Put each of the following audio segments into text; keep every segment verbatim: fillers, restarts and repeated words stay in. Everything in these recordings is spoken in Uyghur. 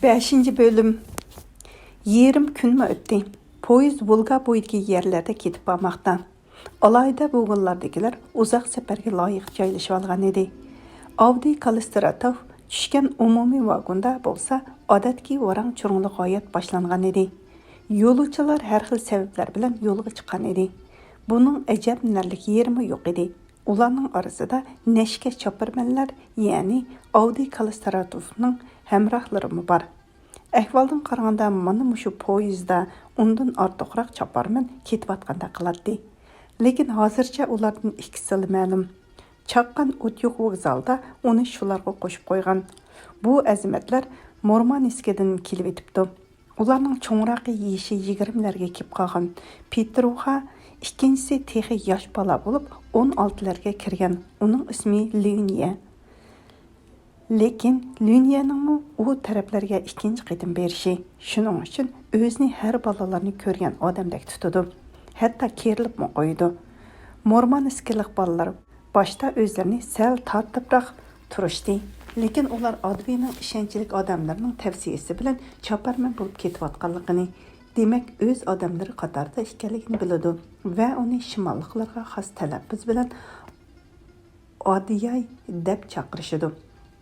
بەشىنچى بۆلۈم. يېرىم كۈنمۇ ئۆتتى. پويىز ۋولگا بويىدىكى يەرلەردە كېتىپ بارماقتا. ئالاھىدە ۋاگونلاردىكىلەر ئۇزاق سەپەرگە لايىق جايلىشىۋالغان ئىدى. ئاۋدىي كاللىستراتوف چۈشكەن ئومۇمىي ۋاگوندا بولسا ئادەتتىكى ۋاراڭ-چۇرۇڭلۇق ھايات باشلانغان ئىدى. يولۇچىلار ھەر خىل سەۋەبلەر بىلەن يولغا چىققان ئىدى. بۇنىڭ ئەجەبلىنەرلىك يېرىمۇ يوق ئىدى. ئۇلارنىڭ ئارىسىدا نەشكە چاپارمەنلەر، يەنى ئاۋدىي كاللىستراتوفنىڭ ھەمراھلىرىمۇ بار. ئەھۋالدىن قارىغاندا، مانا مۇشۇ پويىزدا ئۇندىن ئارتۇقراق چاپارمەن كېتىۋاتقاندەك قىلاتتى. لېكىن ھازىرچە ئۇلاردىن ئىككىسىلا مەلۇم. چاققان ئوتيوق ۋوگزالدا ئۇنى شۇلارغا قوشۇپ قويغان. بۇ ئەزىمەتلەر مۇرمانسكىدىن كېلىۋېتىپتۇ. ئۇلارنىڭ چوڭراقى يېشى يىگىرمىلەرگە كېلىپ قالغان پېتروخا، ئىككىنچىسى تېخى ياش بالا بولۇپ، ئون ئالتىلەرگە كىرگەن. ئۇنىڭ ئىسمى ليۇنيە. لېكىن ليۇنيەنىڭمۇ ئۇ تەرەپلەرگە ئىككىنچى قېتىم بېرىشى، شۇنىڭ ئۈچۈن ئۆزىنى ھەر بالىلارنى كۆرگەن ئادەمدەك تۇتىدۇ، ھەتتا كېرىلىپمۇ قويىدۇ. مۇرمانسكىلىق بالىلار باشتا ئۆزلىرىنى سەل تارتىپراق تۇرۇشتى، لېكىن ئۇلار ئادۋېينىڭ ئىشەنچلىك ئادەملىرىنىڭ تەۋسىيىسى بىلەن چاپارمەن بولۇپ كېتىۋاتقانلىقىنى، دېمەك، ئۆز ئادەملىرى قاتارىدا ئىكەنلىكىنى بىلىدۇ ۋە ئۇنى شىماللىقلارغا خاس تەلەپپۇز بىلەن ئادىياي دەپ چاقىرىشىدۇ.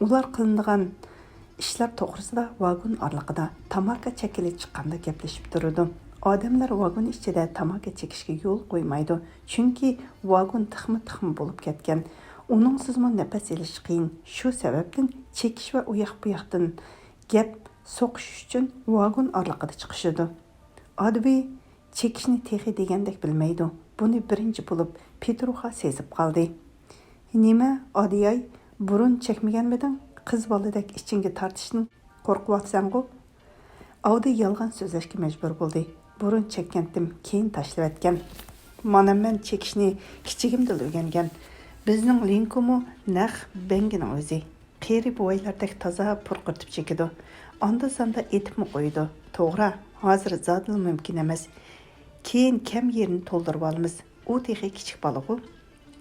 ئۇلار قىلىنىدىغان ئىشلار توغرىسىدا ۋاگون ئارىلىقىدا تاماكا چەككىلى چىققاندا گەپلىشىپ تۇرىدۇ. ئادەملەر ۋاگون ئىچىدە تاماكا چېكىشكە يول قويمايدۇ، چۈنكى ۋاگون تىخما-تىخما بولۇپ كەتكەن. ئۇنىڭسىزمۇ نەپەس ئېلىش قىيىن. شۇ سەۋەبتىن چېكىش ۋە ئۇياق-بۇياقتىن گەپ سوقۇش ئۈچۈن ۋاگون ئارىلىقىدا چىقىشىدۇ. ئادۋېي چېكىشنى تېخى دېگەندەك بىلمەيدۇ. بۇنى بىرىنچى بولۇپ پېتروخا سېزىپ قالدى. نېمە، ئادىياي، بۇرۇن چەكمىگەنمىدىڭ؟ قىز بالىدەك ئىچىڭگە تارتىشتىن قورقۇۋاتىسەنغۇ؟ ئاۋدىي يالغان سۆزلەشكە مەجبۇر بولدى. بۇرۇن چەككەنتىم، كېيىن تاشلىۋەتكەن. مانا مەن چېكىشنى كىچىكىمدىلا ئۆگەنگەن. بىزنىڭ لىنكومۇ نەق بەڭگىنىڭ ئۆزى. قېرى بوۋايلاردەك تازا پۇرقىرىتىپ چېكىدۇ. ئاندا-ساندا ئېتىپمۇ قويىدۇ. توغرا، ھازىر زادىلا مۇمكىن ئەمەس. كېيىن كەم يېرىنى تولدۇرۇۋالىمىز. ئۇ تېخى كىچىك بالىغۇ.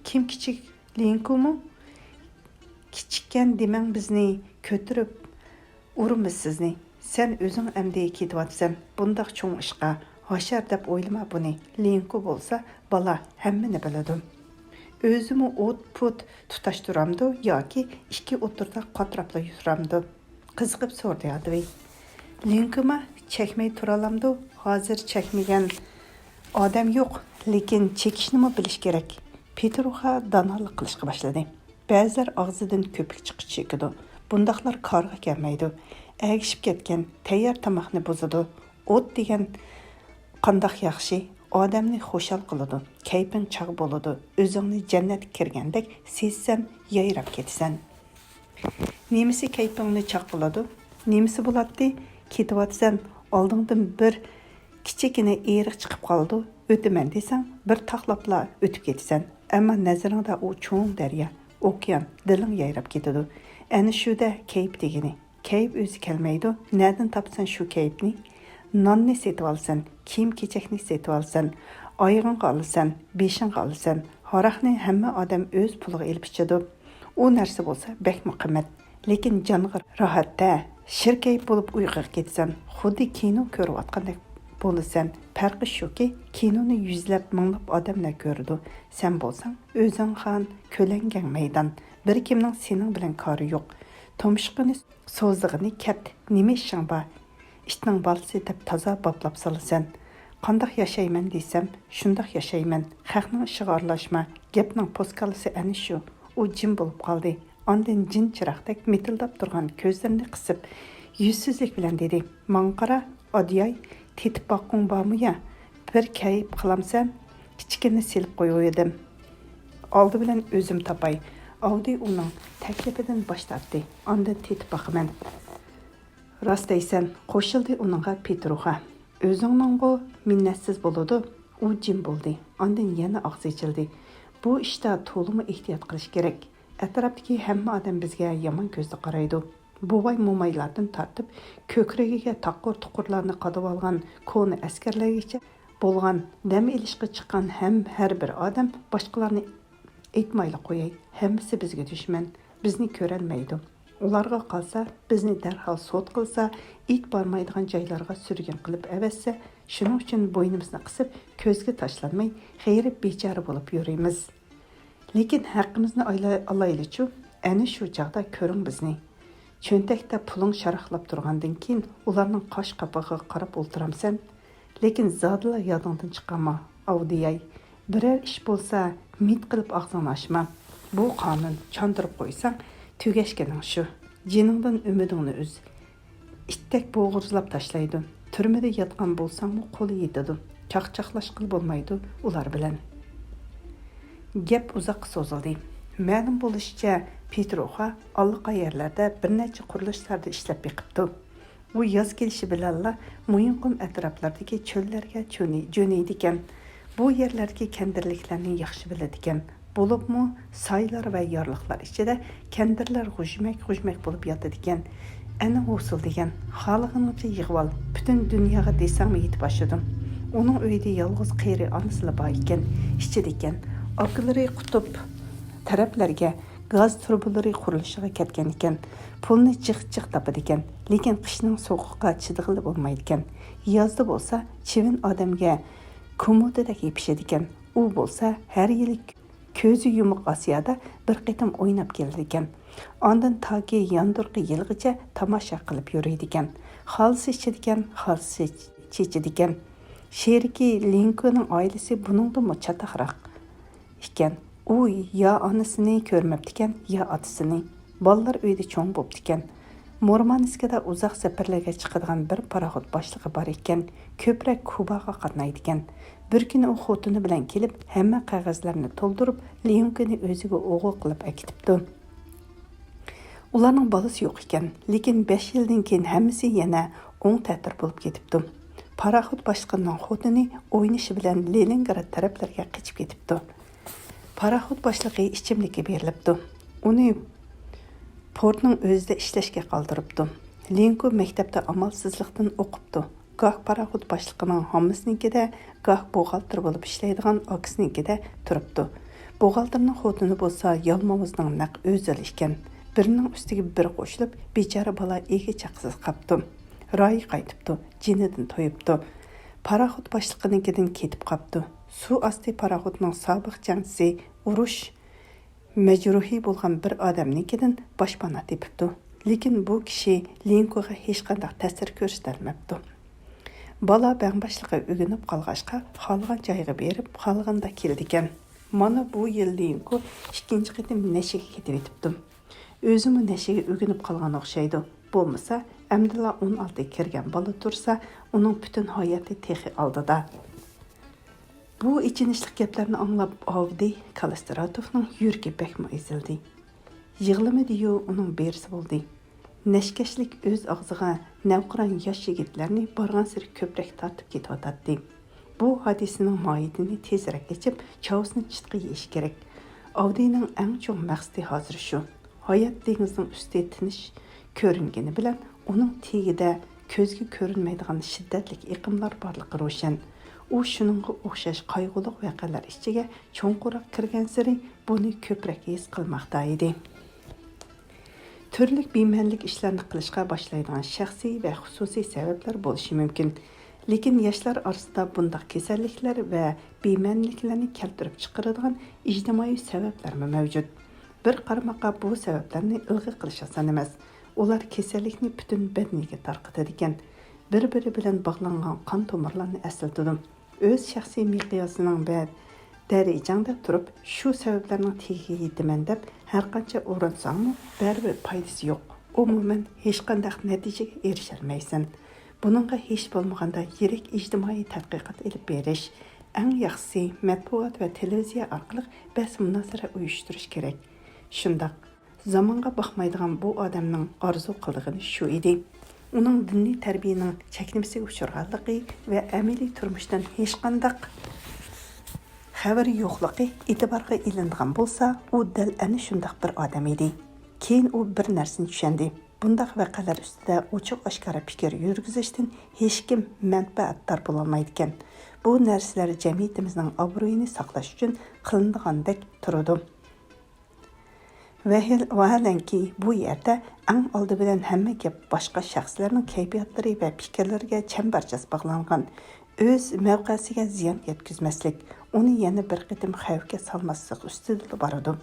كىم كىچىك؟ لىنكومۇ؟ كىچىككەن دېمەڭ، بىزنى كۆتۈرۈپ ئۇرىمىز سىزنى. سەن ئۆزۈڭ ئەمدى كېتىۋاتىسەن. بۇنداق چوڭ ئىشقا ھاشار دەپ ئويلىما بۇنى. لىنكو بولسا بالا، ھەممىنى بىلىدۇ. ئۆزىمۇ ئوت-پوت تۇتاشتۇرامدۇ ياكى ئىككى ئوتتۇرىدا قاتراپلا يۈرەمدۇ؟ قىزىقىپ سورىدى ئادۋېي. لىنكوما چەكمەي تۇرالامدۇ؟ ھازىر چەكمىگەن ئادەم يوق، لېكىن چېكىشنىمۇ بىلىش كېرەك. پېتروخا دانالىق قىلىشقا باشلىدى. بەزىلەر ئاغزىدىن كۆپۈك چىقىش چېكىدۇ. بۇنداقلار كارغا كەلمەيدۇ. ئەگىشىپ كەتكەن تەييار تاماقنى بۇزىدۇ. ئوت دېگەن قانداق ياخشى، ئادەمنى خۇشال قىلىدۇ. كەيپىڭ چاغ بولىدۇ. ئۆزۈڭنى جەننەتكە كىرگەندەك سېزسەم، يايراپ كېتىسەن. نېمىسى كەيپىڭنى چاغ قىلىدۇ؟ نېمىسى بولاتتى؟ كېتىۋاتىسەن، ئالدىڭدىن بىر كىچىككىنە ئېرىق چىقىپ قالىدۇ، ئۆتىمەن دېسەڭ، بىر تاقلاپلا ئۆتۈپ كېتىسەن. ئەمما نەزىرىڭدە ئۇ چوڭ دەريا، ئوكيان، دىلىڭ يايراپ كېتىدۇ. ئەنە شۇ-دە كەيپ دېگىنى. كەيپ ئۆزى كەلمەيدۇ، نەدىن تاپىسەن شۇ كەيپنى؟ ناننى سېتىۋالىسەن، كىيىم-كېچەكنى سېتىۋالىسەن، ئايىغىڭغا ئالىسەن، بېشىڭغا ئالىسەن. ھاراقنى ھەممە ئادەم ئۆز پۇلىغا ئېلىپ ئىچىدۇ. ئۇ نەرسە بولسا بەكمۇ قىممەت. لېكىن جانغا راھەت-دە. شىركەيپ بولۇپ ئۇيقۇغا كېتىسەن. خۇددى كىنو كۆرۈۋاتقاندەك بولىسەن. پەرقى شۇكى، كىنونى يۈزلەپ، مىڭلاپ ئادەملەر كۆرىدۇ. سەن بولساڭ ئۆزۈڭ خان، كۆلەڭگەڭ مەيدان. بىر كىمنىڭ سېنىڭ بىلەن كارى يوق. تۇمشۇقىنى سوزىدىغىنى كەت، نېمە ئىشىڭ بار؟ ئىتنىڭ بالىسى دەپ تازا باپلاپ سالىسەن. قانداق ياشايمەن دېسەم، شۇنداق ياشايمەن. خەقنىڭ ئىشىغا ئارىلاشما. گەپنىڭ پوسكالىسى ئەنە شۇ. ئۇ جىم بولۇپ قالدى. ئاندىن جىن چىراغدەك مىتىلداپ تۇرغان كۆزلىرىنى قىسىپ، يۈزسىزلىك بىلەن دېدى، ماڭا قارا، ئادىياي، تېتىپ باققۇڭ بارمۇ يا؟ بىر كەيپ قىلامسەن؟ كىچىككىنە سېلىپ قويۇۋىدىم. ئالدى بىلەن ئۆزۈم تاپاي. ئاۋدىي ئۇنىڭ تەكلىپىدىن باش تارتتى. ئاندىن تېتىپ باقىمەن. راست دەيسەن، قوشۇلدى ئۇنىڭغا پېتروخا. ئۆزۈڭنىڭغۇ مىننەتسىز بولىدۇ. ئۇ جىم بولدى. ئاندىن يەنە ئاغزى ئېچىلدى. بۇ ئىشتا تولىمۇ ئېھتىيات قىلىش كېرەك. ئەتراپتىكى ھەممە ئادەم بىزگە يامان كۆزدە قارايدۇ. بوۋاي-مومايلاردىن تارتىپ، كۆكرىكىگە تاققۇر-تۇققۇرلارنى قادىۋالغان كونا ئەسكەرلەرگىچە بولغان دەم ئېلىشقا چىققان ھەم ھەر بىر ئادەم باشقىلارنى ئېيتمايلا قوياي، ھەممىسى بىزگە دۈشمەن، بىزنى كۆرەلمەيدۇ. ئۇلارغا قالسا، بىزنى دەرھال سوت قىلسا، ئىت بارمايدىغان جايلارغا سۈرگۈن قىلىپ ئەۋەتسە، شۇنىڭ ئۈچۈن بوينىمىزنى قىسىپ، كۆزگە تاشلانماي، غېرىب بىچارە بولۇپ يۈرىمىز. لېكىن ھەققىمىزنى ئايلا-، ئالايلىچۇ، ئەنە شۇ چاغدا كۆرۈڭ بىزنى. چۆنتەكتە پۇلۇڭ شاراقلاپ تۇرغاندىن كېيىن، ئۇلارنىڭ قاش قاپىقىغا قاراپ ئولتۇرامسەن؟ لېكىن زادىلا يادىڭدىن چىقارما، ئاۋدىياي. بىرەر ئىش بولسا، مىت قىلىپ ئاغزىڭنى ئاچما. بۇ قانۇن، چاندۇرۇپ قويساڭ، تۈگەشكىنىڭ شۇ. جېنىڭدىن ئۈمىدىڭنى ئۈز. ئىتتەك بوغۇزلاپ تاشلايدۇ. تۈرمىدە ياتقان بولساڭمۇ قولى يېتىدۇ. چاقچاقلاشقىلى بولمايدۇ ئۇلار بىلەن. گەپ ئۇزاققا سوزۇلدى. مەلۇم بولۇشىچە، پېتروخا ئاللىقايەرلەردە بىر نەچچە قۇرۇلۇشلاردا ئىشلەپ بېقىپتۇ. ئۇ ياز كېلىشى بىلەنلا مويۇنقۇم ئەتراپلىرىدىكى چۆللەرگە چۆنى-، جۆنىيدىكەن. بۇ يەرلەردىكى كەندىرلىكلەرنى ياخشى بىلىدىكەن. بولۇپمۇ سايلار ۋە يارلىقلار ئىچىدە كەندىرلەر غۇژمەك-غۇژمەك بولۇپ ياتىدىكەن. ئەنە ھوسۇل دېگەن، خالىغىنىڭچە يىغىۋال، پۈتۈن دۇنياغا دېسەڭمۇ يېتىپ ئاشىدۇ. ئۇنىڭ ئۆيىدە يالغۇز قېرى ئانىسىلا بار ئىكەن، ئىچىدىكەن. ئاكىلىرى قۇتۇپ تەرەپلەرگە گاز تۇرۇبىلىرى قۇرۇلۇشىغا كەتكەن ئىكەن. پۇلنى جىق-جىق تاپىدىكەن، لېكىن قىشنىڭ سوغۇقىغا چىدىغىلى بولمايدىكەن. يازدا بولسا چىۋىن ئادەمگە كومۇتىدەك يېپىشىدىكەن. ئۇ بولسا ھەر يىلى كۆزى يۇمۇق ئاسىيادا بىر قېتىم ئويناپ كېلىدىكەن. ئاندىن تاكى ياندۇرقى يىلغىچە تاماشا قىلىپ يۈرىدىكەن. خالىسا ئىچىدىكەن، خالىسا چېچىدىكەن. شېرىكى لىنكونىڭ ئائىلىسى بۇنىڭدىنمۇ چاتاقراق ئىكەن. ئۇ يا ئانىسىنى كۆرمەپتىكەن، يا ئاتىسىنى. بالىلار ئۆيدە چوڭ بوپتىكەن. مۇرمانسكىدا ئۇزاق سەپەرلەرگە چىقىدىغان بىر پاراخوت باشلىقى بار ئىكەن. كۆپرەك كۇباغا قاتنايدىكەن. بىر كۈنى ئۇ خوتۇنى بىلەن كېلىپ، ھەممە قەغەزلەرنى تولدۇرۇپ، ليۇڭكىنى ئۆزىگە ئوغۇل قىلىپ ئەكېتىپتۇ. ئۇلارنىڭ بالىسى يوق ئىكەن، لېكىن بەش يىلدىن كېيىن ھەممىسى يەنە ئوڭ تەتۈر بولۇپ كېتىپتۇ. پاراخوت باشلىقىنىڭ خوتۇنى ئوينىشى بىلەن لېنىنگراد تەرەپلەرگە قېچىپ كېتىپتۇ. پاراخوت باشلىقى ئىچىملىككە بېرىلىپتۇ. ئۇنى پورتنىڭ ئۆزىدە ئىشلەشكە قالدۇرۇپتۇ. لىنكو مەكتەپتە ئامالسىزلىقتىن ئوقۇپتۇ. گاھ پاراخوت باشلىقىنىڭ ھاممىسىنىڭكىدە، گاھ بوغالتىر بولۇپ ئىشلەيدىغان ئاكىسىنىڭكىدە تۇرۇپتۇ. بوغالتىرنىڭ خوتۇنى بولسا يالماۋۇزنىڭ نەق ئۆزىلا ئىكەن. بىرىنىڭ ئۈستىگە بىرى قوشۇلۇپ، بىچارە بالا ئىگە چاقىسىز قاپتۇ. رايى قايتىپتۇ، جېنىدىن تويۇپتۇ. پاراخوت باشلىقىنىڭكىدىن كېتىپ قاپتۇ. سۇ ئاستى پاراخوتنىڭ سابىق جەڭچىسى ئۇرۇش مەجرۇھى بولغان بىر ئادەمنىڭكىدىن باشپانا تېپىپتۇ. لېكىن بۇ كىشى لىنكوغا ھېچقانداق تەسىر كۆرسىتەلمەپتۇ. بالا بەڭباشلىققا ئۆگىنىپ قالغاچقا، خالىغان جايغا بېرىپ، خالىغاندا كېلىدىكەن. مانا بۇ يىل لىنكو ئىككىنچى قېتىم نەشىگە كېتىۋېتىپتۇ. ئۆزىمۇ نەشىگە ئۆگىنىپ قالغان ئوخشايدۇ. بولمىسا، ئەمدىلا ئون ئالتىگە كىرگەن بالا تۇرسا، ئۇنىڭ پۈتۈن ھاياتى تېخى ئالدىدا. بۇ ئېچىنىشلىق گەپلەرنى ئاڭلاپ، ئاۋدىي كالىستراتوفنىڭ يۈرىكى بەكمۇ ئېزىلدى. يىغلىمىدىيۇ، ئۇنىڭ بىرسى بولدى. نەشكەشلىك ئۆز ئاغزىغا نەۋقىران ياش يىگىتلەرنى بارغانسېرى كۆپرەك تارتىپ كېتىۋاتاتتى. بۇ ھادىسىنىڭ ماھىيىتىنى تېزرەك ئېچىپ، چاۋىسىنى چىتقا يېيىش كېرەك. ئاۋدىينىڭ ئەڭ چوڭ مەقسىتى ھازىر شۇ. ھايات دېڭىزنىڭ ئۈستى تىنچ كۆرۈنگىنى بىلەن، ئۇنىڭ تېگىدە كۆزگە كۆرۈنمەيدىغان شىددەتلىك ئېقىملار بارلىقى روشەن. ئۇ شۇنىڭغا ئوخشاش قايغۇلۇق ۋەقەلەر ئىچىگە چوڭقۇرراق كىرگەنسېرى بۇنى كۆپرەك ھېس قىلماقتا ئىدى. تۈرلۈك بىمەنىلىك ئىشلارنى قىلىشقا باشلايدىغان شەخسىي ۋە خۇسۇسىي سەۋەبلەر بولۇشى مۇمكىن. لېكىن ياشلار ئارىسىدا بۇنداق كېسەللىكلەر ۋە بىمەنىلىكلەرنى كەلتۈرۈپ چىقىرىدىغان ئىجتىمائىي سەۋەبلەرمۇ مەۋجۇت. بىر قارىماققا بۇ سەۋەبلەرنى ئىلغا قىلىش ئاسان ئەمەس. ئۇلار كېسەللىكنى پۈتۈن بەدىنىگە تارقىتىدىكەن. بىر-بىرى بىلەن باغلانغان قان تومۇرلارنى ئەسلىتىدۇ. ئۆز شەخسىي مىقياسىنىڭ بە-، دەرىجەڭدە تۇرۇپ، شۇ سەۋەبلەرنىڭ تېگىگە يېتىمەن دەپ، ھەرقانچە ئۇرۇنساڭمۇ، بەرىبىر پايدىسى يوق. ئومۇمەن، ھېچقانداق نەتىجىگە ئېرىشەلمەيسەن. بۇنىڭغا ھېچ بولمىغاندا يىرىك ئىجتىمائىي تەتقىقات ئېلىپ بېرىش، ئەڭ ياخشىسى مەتبۇئات ۋە تېلېۋىزىيە ئارقىلىق بەس-مۇنازىرە ئۇيۇشتۇرۇش كېرەك. شۇنداق. زامانغا باقمايدىغان بۇ ئادەمنىڭ ئارزۇ قىلىدىغىنى شۇ ئىدى. ئۇنىڭ دىنىي تەربىيەنىڭ چەكلىمىسىگە ئۇچرىغانلىقى ۋە ئەمەلىي تۇرمۇشتىن ھېچقانداق خەۋىرى يوقلۇقى ئېتىبارغا ئېلىنىدىغان بولسا، ئۇ دەل ئەنە شۇنداق بىر ئادەم ئىدى. كېيىن ئۇ بىر نەرسىنى چۈشەندى. بۇنداق ۋەقەلەر ئۈستىدە ئوچۇق-ئاشكارا پىكىر يۈرگۈزۈشتىن ھېچكىم مەنپەئەتدار بولالمايدىكەن. بۇ نەرسىلەر جەمئىيىتىمىزنىڭ ئابرۇيىنى ساقلاش ئۈچۈن قىلىنىدىغاندەك تۇرىدۇ. ۋەھىل-، ۋاھالەنكى، بۇ يەردە ئەڭ ئالدى بىلەن ھەممە گەپ باشقا شەخسلەرنىڭ كەيپىياتلىرى ۋە پىكىرلىرىگە چەمبەرچاس باغلانغان، ئۆز مەۋقەسىگە زىيان يەتكۈزمەسلىك، ئۇنى يەنە بىر قېتىم خەۋپكە سالماسلىق ئۈستىدىلا بارىدۇ.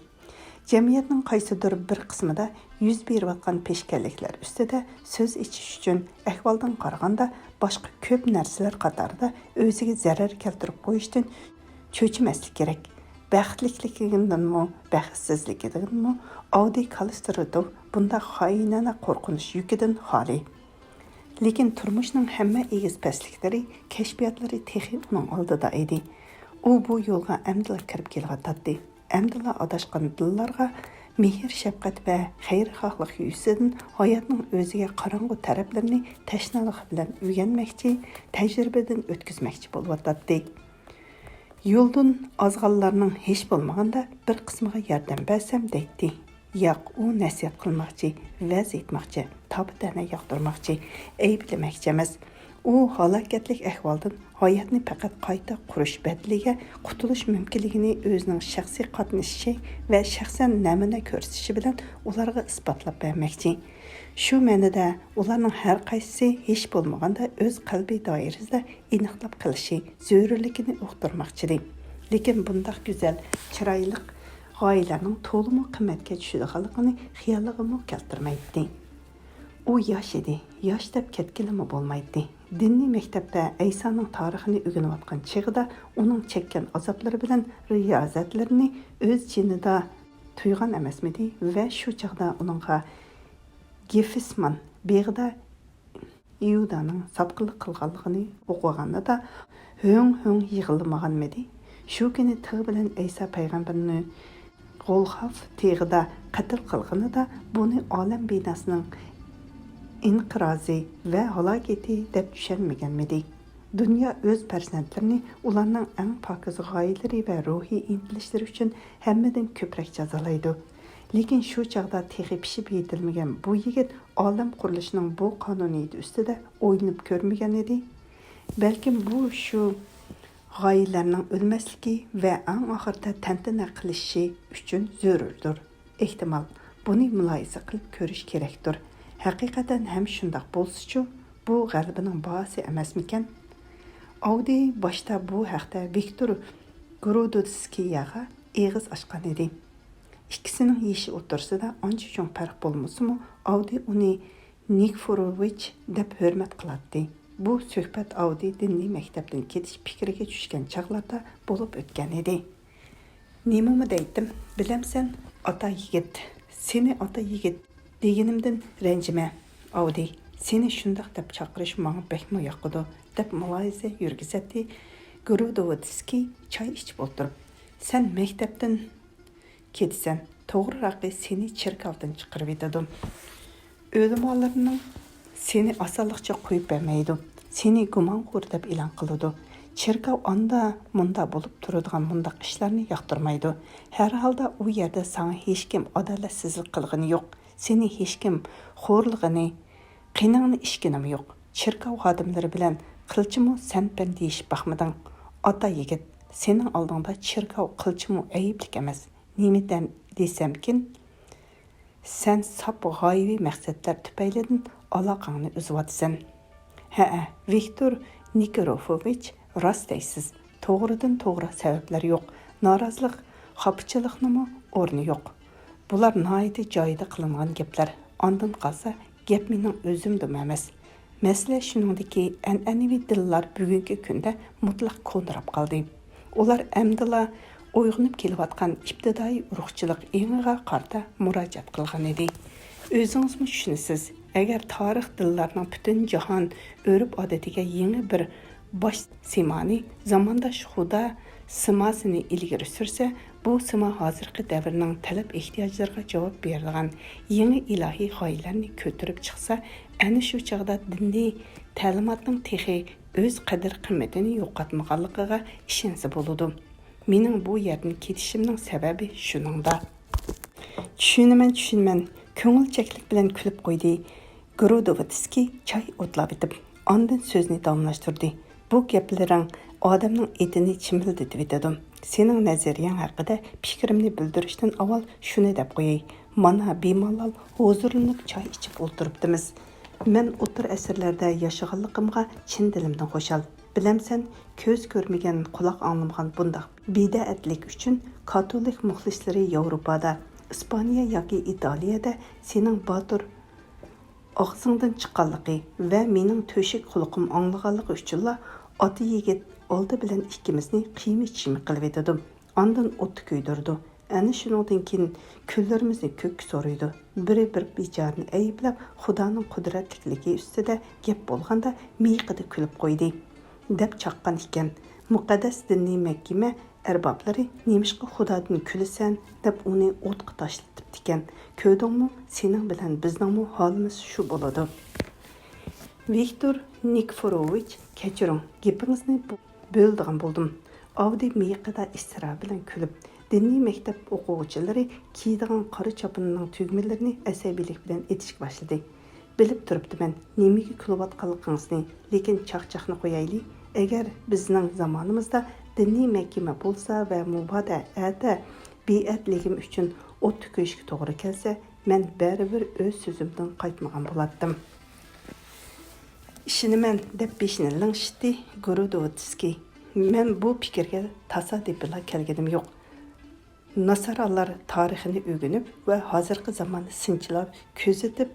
جەمئىيەتنىڭ قايسىدۇر بىر قىسمىدا يۈز بېرىۋاتقان پېشكەللىكلەر ئۈستىدە سۆز ئېچىش ئۈچۈن، ئەھۋالدىن قارىغاندا، باشقا كۆپ نەرسىلەر قاتارىدا ئۆزىگە زەرەر كەلتۈرۈپ قويۇشتىن چۆچۈمەسلىك كېرەك. بەختلىكلىكىدىنمۇ، بەختسىزلىكىدىنمۇ ئاۋدىي كالىستراتوف بۇنداق خائىنانە قورقۇنچ يۈكىدىن خالىي. لېكىن تۇرمۇشنىڭ ھەممە ئېگىز-پەسلىكلىرى، كەشپىياتلىرى تېخى ئۇنىڭ ئالدىدا ئىدى. ئۇ بۇ يولغا ئەمدىلا كىرىپ كېلىۋاتاتتى. ئەمدىلا ئاداشقان دىللارغا مېھىر-شەپقەت ۋە خەيرخاھلىق يۈزىسىدىن ھاياتنىڭ ئۆزىگە قاراڭغۇ تەرەپلىرىنى تەشنالىقى بىلەن ئۆگەنمەكچى، تەجرىبىدىن ئۆتكۈزمەكچى بولۇۋاتاتتى. يولدىن ئازغانلارنىڭ ھېچ بولمىغاندا بىر قىسمىغا ياردەم بەرسەم دەيتتى. ياق، ئۇ نەسىھەت قىلماقچى، ۋەز ئېيتماقچى، تاپا-تەنە ياقتۇرماقچى، ئەيىبلىمەكچى ئەمەس. ئۇ ھالاكەتلىك ئەھۋالدىن ھاياتنى پەقەت قايتا قۇرۇش بەدىلىگە قۇتۇلۇش مۇمكىنلىكىنى ئۆزىنىڭ شەخسىي قاتنىشىشى ۋە شەخسەن نەمۇنە كۆرسىتىشى بىلەن ئۇلارغا ئىسپاتلاپ بەرمەكچى. شۇ مەنىدە ئۇلارنىڭ ھەر قايسىسى ھېچ بولمىغاندا ئۆز قەلبى دائىرىسىدە ئېنىقلاپ قىلىشى زۆرۈرلۈكىنى ئۇقتۇرماقچىدى. لېكىن بۇنداق گۈزەل، چىرايلىق غايىلەرنىڭ تولىمۇ قىممەتكە چۈشىدىغانلىقىنى خىيالىغىمۇ كەلتۈرمەيتتى. ئۇ ياش ئىدى، ياش دەپ كەتكىلىمۇ بولمايتتى. دىنىي مەكتەپتە ئەيسانىڭ تارىخىنى ئۆگىنىۋاتقان چېغىدا ئۇنىڭ چەككەن ئازابلىرى بىلەن رىيازەتلىرىنى ئۆز جېنىدا تۇيغان ئەمەسمىدى؟ ۋە شۇ چاغدا ئۇنىڭغا گېفسمان بېغىدا ئىيۇدانىڭ ساتقىنلىق قىلغانلىقىنى ئوقۇغاندا ھۆڭ-ھۆڭ يىغلىمىغانمىدى؟ شۇ كۈنى تىغ بىلەن ئەيسا پەيغەمبەرنى غولخاف تېغىدا قەتل قىلغىنىدا بۇنى ئالەم بىناسىنىڭ ئىنقىرازى ۋە ھالاكىتى دەپ چۈشەنمىگەنمىدى؟ دۇنيا ئۆز پەرزەنتلىرىنى ئۇلارنىڭ ئەڭ پاكىز غايىلىرى ۋە روھىي ئىنتىلىشلىرى ئۈچۈن ھەممىدىن كۆپرەك جازالايدۇ. لېكىن شۇ چاغدا تېخى پىشىپ يېتىلمىگەن بۇ يىگىت ئالەم قۇرۇلۇشىنىڭ بۇ قانۇنىيىتى ئۈستىدە ئويلىنىپ كۆرمىگەن ئىدى. بەلكىم بۇ شۇ غايىلەرنىڭ ئۆلمەسلىكى ۋە ئەڭ ئاخىرىدا تەنتەنە قىلىشى ئۈچۈن زۆرۈردۇر. ئېھتىمال، بۇنى مۇلاھىزە قىلىپ كۆرۈش كېرەكتۇر. ھەقىقەتەن ھەم شۇنداق بولسىچۇ، بۇ غەلىبىنىڭ باھاسى ئەمەسمىكەن؟ ئاۋدى باشتا بۇ ھەقتە ۋىكتور گرودوتسكىيەغا ئېغىز ئاچقان ئىدى. ئىككىسىنىڭ يېشى ئوتتۇرىسىدا ئانچە چوڭ پەرق بولمىسىمۇ، ئاۋدى ئۇنى نىكفوروۋىچ دەپ ھۆرمەت قىلاتتى. بۇ سۆھبەت ئاۋدى دىنىي مەكتەپتىن كېتىش پىكرىگە چۈشكەن چاغلاردا بولۇپ ئۆتكەن ئىدى. نېمىمۇ دەيتتىم، بىلەمسەن، ئاتا يىگىت، سېنى ئاتا يىگىت دېگىنىمدىن رەنجىمە، ئاۋدى، سېنى شۇنداق دەپ چاقىرىش ماڭا بەكمۇ ياقىدۇ، دەپ مۇلاھىزە يۈرگۈزەتتى گرودوۋسكىي چاي ئىچىپ ئولتۇرۇپ. سەن مەكتەپتىن كېتىسەن، توغرىراقى سېنى چېركاۋدىن چىقىرىۋېتىدۇ. ئۆلىمالىرىنىڭ سېنى ئاسانلىقچە قويۇپ بەرمەيدۇ. سېنى گۇمانخور دەپ ئېلان قىلىدۇ. چېركاۋ ئاندا مۇندا بولۇپ تۇرىدىغان مۇنداق ئىشلارنى ياقتۇرمايدۇ. ھەر ھالدا ئۇ يەردە ساڭا ھېچكىم ئادالەتسىزلىك قىلغىنى يوق. سېنى ھېچكىم خورلىغىنى، قېنىڭنى ئىچكىنىمۇ يوق. چېركاۋ خادىملىرى بىلەن قىلچىمۇ سەن-پەن دېيىشىپ باقمىدىڭ. ئاتا يىگىت، سېنىڭ ئالدىڭدا چېركاۋ قىلچىمۇ ئەيىبلىك ئەمەس. نېمە دەم-، دېسەمكىن، سەن ساپ غايىۋى مەقسەتلەر تۈپەيلىدىن ئالاقەڭنى ئۈزۈۋاتىسەن. ھەئە، ۋىكتور نىكىروفوۋىچ، راست دەيسىز. توغرىدىن توغرا سەۋەبلەر يوق. نارازىلىق، خاپىچىلىقنىمۇ ئورنى يوق. بۇلار ناھايىتى جايىدا قىلىنغان گەپلەر. ئاندىن قالسا، گەپ مېنىڭ ئۆزۈمدىمۇ ئەمەس. مەسىلە شۇنىڭدىكى، ئەنئەنىۋى دىنلار بۈگۈنكى كۈندە مۇتلەق كونىراپ قالدى. ئۇلار ئەمدىلا ئويغىنىپ كېلىۋاتقان ئىپتىدائىي ئۇرۇقچىلىق ئېڭىغا قارىتا مۇراجىئەت قىلغان ئىدى. ئۆزىڭىزمۇ چۈشىنىسىز، ئەگەر تارىخ دىنلارنىڭ پۈتۈن جاھان ئۆرپ-ئادىتىگە يېڭى بىر باش سىمانى، زامانداش خۇدا سىماسىنى ئىلگىرى سۈرسە، بۇ سىما ھازىرقى دەۋرنىڭ تەلەپ ئېھتىياجلىرىغا جاۋاب بېرىدىغان يېڭى ئىلاھىي غايىلەرنى كۆتۈرۈپ چىقسا، ئەنە شۇ چاغدا دىنىي تەلىماتنىڭ تېخى ئۆز قەدىر-قىممىتىنى يوقاتمىغانلىقىغا ئىشەنسە بولىدۇ. مېنىڭ بۇ يەردىن كېتىشىمنىڭ سەۋەبى شۇنىڭدا. چۈشىنىمەن، چۈشىنىمەن، كۆڭۈلچەكلىك بىلەن كۈلۈپ قويدى. گرودوۋسكىي چاي ئوتلاۋېتىپ، ئاندىن سۆزىنى داۋاملاشتۇردى. بۇ گەپلىرىڭ ئادەمنىڭ ئېتىنى چىمىلدىتىۋېتىدۇ. سېنىڭ نەزەرىيەڭ ھەققىدە پىكرىمنى بىلدۈرۈشتىن ئاۋۋال شۇنى دەپ قوياي. مانا بىمالال ھۇزۇرلىنىپ چاي ئىچىپ ئولتۇرۇپتىمىز. مەن ئوتتۇرا ئەسىرلەردە ياشىغانلىقىمغا چىن دىلىمدىن خۇشال. بىلەمسەن، كۆز كۆرمىگەن، قۇلاق ئاڭلىمىغان بۇنداق بىدەئەتلىك ئۈچۈن كاتولىك مۇخلىسلىرى ياۋروپادا، ئىسپانىيە ياكى ئىتالىيەدە سېنىڭ باتۇر ئاغزىڭدىن چىققانلىقى ۋە مېنىڭ تۆشۈك خۇلقۇم ئاڭلىغانلىقى ئۈچۈنلا ئاتا يىگىت ئالدى بىلەن ئىككىمىزنى قىيما-چىشمە قىلىۋېتىدۇ. ئاندىن ئوتتا كۆيدۈرىدۇ. ئەنە شۇنىڭدىن كېيىن كۈنلىرىمىزنى كۆككە سورۇيدۇ. بىرى بىر بىچارىنى ئەيىبلەپ، خۇدانىڭ قۇدرەتلىكلىكى ئۈستىدە گەپ بولغاندا مىيىقىدا كۈلۈپ قويدى، دەپ چاققان ئىكەن. مۇقەددەس دىنىي مەھكىمە ئەربابلىرى نېمىشقا خۇدادىن كۈلىسەن، دەپ ئۇنى ئوتقا تاشلىتىپتىكەن. كۆردۈڭمۇ، سېنىڭ بىلەن بىزنىڭمۇ ھالىمىز شۇ بولىدۇ. ۋىكتور نىكفوروۋىچ، كەچۈرۈڭ، گېپىڭىزنى بۆ-، بۆلىدىغان بولدۇم. ئاۋدىي مىيىقىدا ئىسرار بىلەن كۈلۈپ، دىنىي مەكتەپ ئوقۇغۇچىلىرى كىيىدىغان قارا چاپىنىنىڭ تۈگمىلىرىنى ئەسەبىيلىك بىلەن ئېتىشكە باشلىدى. بىلىپ تۇرۇپتىمەن، نېمىگە كۈلۈۋاتقانلىقىڭىزنى، لېكىن چاقچاقنى قويايلى. ئەگەر بىزنىڭ زامانىمىزدا دىنىي مەھكىمە بولسا ۋە مۇبادا ئەتە بىئەدلىكىم ئۈچۈن ئوتتا كۆيۈشكە توغرا كەلسە، مەن بەرىبىر ئۆز سۆزۈمدىن قايتمىغان بولاتتىم. ئىشىنىمەن، دەپ بېشىنى لىڭشىتتى گۇرۇدوۋسكىي. مەن بۇ پىكىرگە تاسادىپىلا كەلگىنىم يوق. ناسارالار تارىخىنى ئۆگىنىپ ۋە ھازىرقى زاماننى سىنچىلاپ، كۆزىتىپ،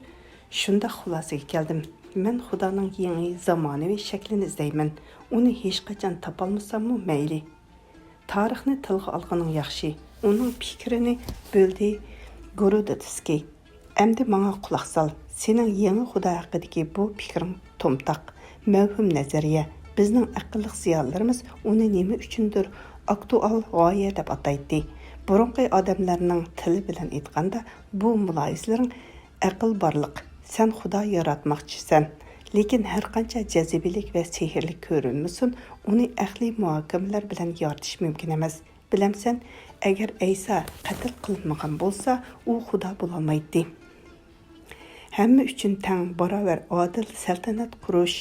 شۇنداق خۇلاسىگە كەلدىم. مەن خۇدانىڭ يېڭى زامانىۋى شەكلىنى ئىزدەيمەن. ئۇنى ھېچقاچان تاپالمىساممۇ مەيلى. تارىخنى تىلغا ئالغىنىڭ ياخشى. ئۇنىڭ پىكرىنى بۆلدى گۇرۇدوۋسكىي. ئەمدى ماڭا قۇلاق سال. سېنىڭ يېڭى خۇدا ھەققىدىكى بۇ پىكرىڭ تومتاق، مەۋھۇم نەزەرىيە. بىزنىڭ ئەقىللىق زىيالىيلىرىمىز ئۇنى نېمە ئۈچۈندۇر ئاكتۇئال غايە دەپ ئاتايتتى. بۇرۇنقى ئادەملەرنىڭ تىلى بىلەن ئېيتقاندا، بۇ مۇلاھىزىلىرىڭ ئەقىل بارلىق، سەن خۇدا ياراتماقچىسەن. لېكىن ھەرقانچە جاذىبىلىك ۋە سېھىرلىك كۆرۈنمىسۇن، ئۇنى ئەقلىي مۇھاكىمىلەر بىلەن يارىتىش مۇمكىن ئەمەس. بىلەمسەن، ئەگەر ئەيسا قەتل قىلىنمىغان بولسا، ئۇ خۇدا بولالمايتتى. ھەممە ئۈچۈن تەڭ، باراۋەر، ئادىل سەلتەنەت قۇرۇش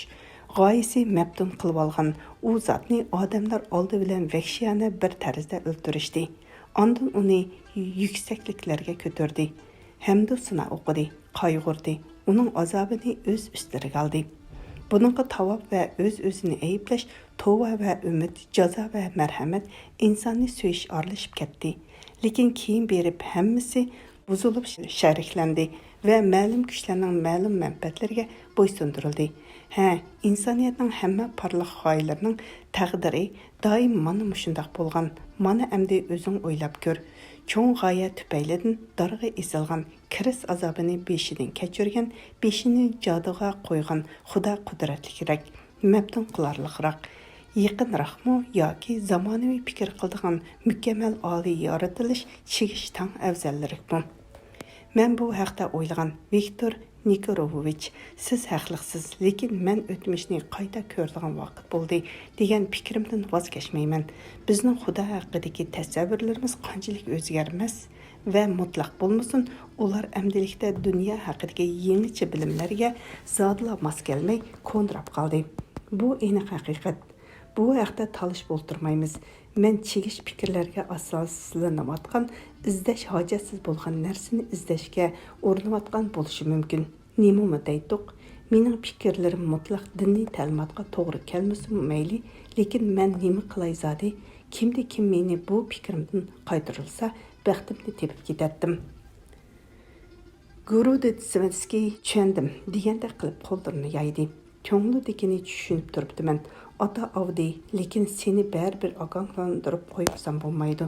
غايىسى مەپتۇن قىلىۋالغان ئۇ زاتنى ئادەملەر ئالدى بىلەن ۋەھشىيانە بىر تەرزدە ئۆلتۈرۈشتى. ئاندىن ئۇنى يۈكسەكلىكلەرگە كۆتۈردى. ھەمدۇ سانا ئوقۇدى، قايغۇردى، ئۇنىڭ ئازابىنى ئۆز ئۈستلىرىگە ئالدى. بۇنىڭغا تاۋاب ۋە ئۆز-ئۆزىنى ئەيىبلەش، توۋا ۋە ئۈمىد، جازا ۋە مەرھەمەت، ئىنساننى سۆيۈش ئارىلىشىپ كەتتى. لېكىن كېيىن بېرىپ ھەممىسى بۇزۇلۇپ شەرىكلەندى ۋە مەلۇم كۈچلەرنىڭ مەلۇم مەنپەئەتلىرىگە بويسۇندۇرۇلدى. ھە، ئىنسانىيەتنىڭ ھەممە پارلاق غايىلىرىنىڭ تەقدىرى دائىم مانا مۇشۇنداق بولغان. مانا ئەمدى ئۆزۈڭ ئويلاپ كۆر. چوڭ غايە تۈپەيلىدىن دارغا ئېسىلغان، كىرىست ئازابىنى بېشىدىن كەچۈرگەن، بېشىنى جادۇغا قويغان خۇدا قۇدرەتلىكرەك، مەپتۇن قىلارلىقراق، يېقىنراقمۇ ياكى زامانىۋى پىكىر قىلىدىغان مۇكەممەل ئالىي يارىتىلىش چىگىش تاڭ ئەۋزەلرەكمۇ؟ مەن بۇ ھەقتە ئويلىغان، ۋىكتور نىكىروۋىچ، سىز ھەقلىقسىز، لېكىن مەن ئۆتمۈشنى قايتا كۆرىدىغان ۋاقىت بولدى، دېگەن پىكرىمدىن ۋاز كەچمەيمەن. بىزنىڭ خۇدا ھەققىدىكى تەسەۋۋۇرلىرىمىز قانچىلىك ئۆزگەرمەس ۋە مۇتلەق بولمىسۇن، ئۇلار ئەمدىلىكتە دۇنيا ھەققىدىكى يېڭىچە بىلىملەرگە زادىلا ماس كەلمەي، كونىراپ قالدى. بۇ ئېنىق ھەقىقەت. بۇ ھەقتە تالىشىپ ئولتۇرمايمىز. مەن چىگىش پىكىرلەرگە ئاساسلىنىۋاتقان، ئىزدەش ھاجەتسىز بولغان نەرسىنى ئىزدەشكە ئۇرۇنۇۋاتقان بولۇشۇم مۇمكىن. نېمىمۇ دەيتتۇق؟ مېنىڭ پىكىرلىرىم مۇتلەق دىنىي تەلىماتقا توغرا كەلمىسىمۇ مەيلى، لېكىن مەن نېمە قىلاي زادى؟ كىمدە كىم مېنى بۇ پىكرىمدىن قايتۇرۇلسا، بەختىمنى تېپىپ كېتەتتىم. گۇرۇدېتسۋېسكىي، چۈشەندىم، دېگەندەك قىلىپ قوللىرىنى يايدى. كۆڭلىدىكىنى چۈشىنىپ تۇرۇپتىمەن، ئاتا ئاۋدىي، لېكىن سېنى بەرىبىر ئاگاھلاندۇرۇپ قويمىسام بولمايدۇ.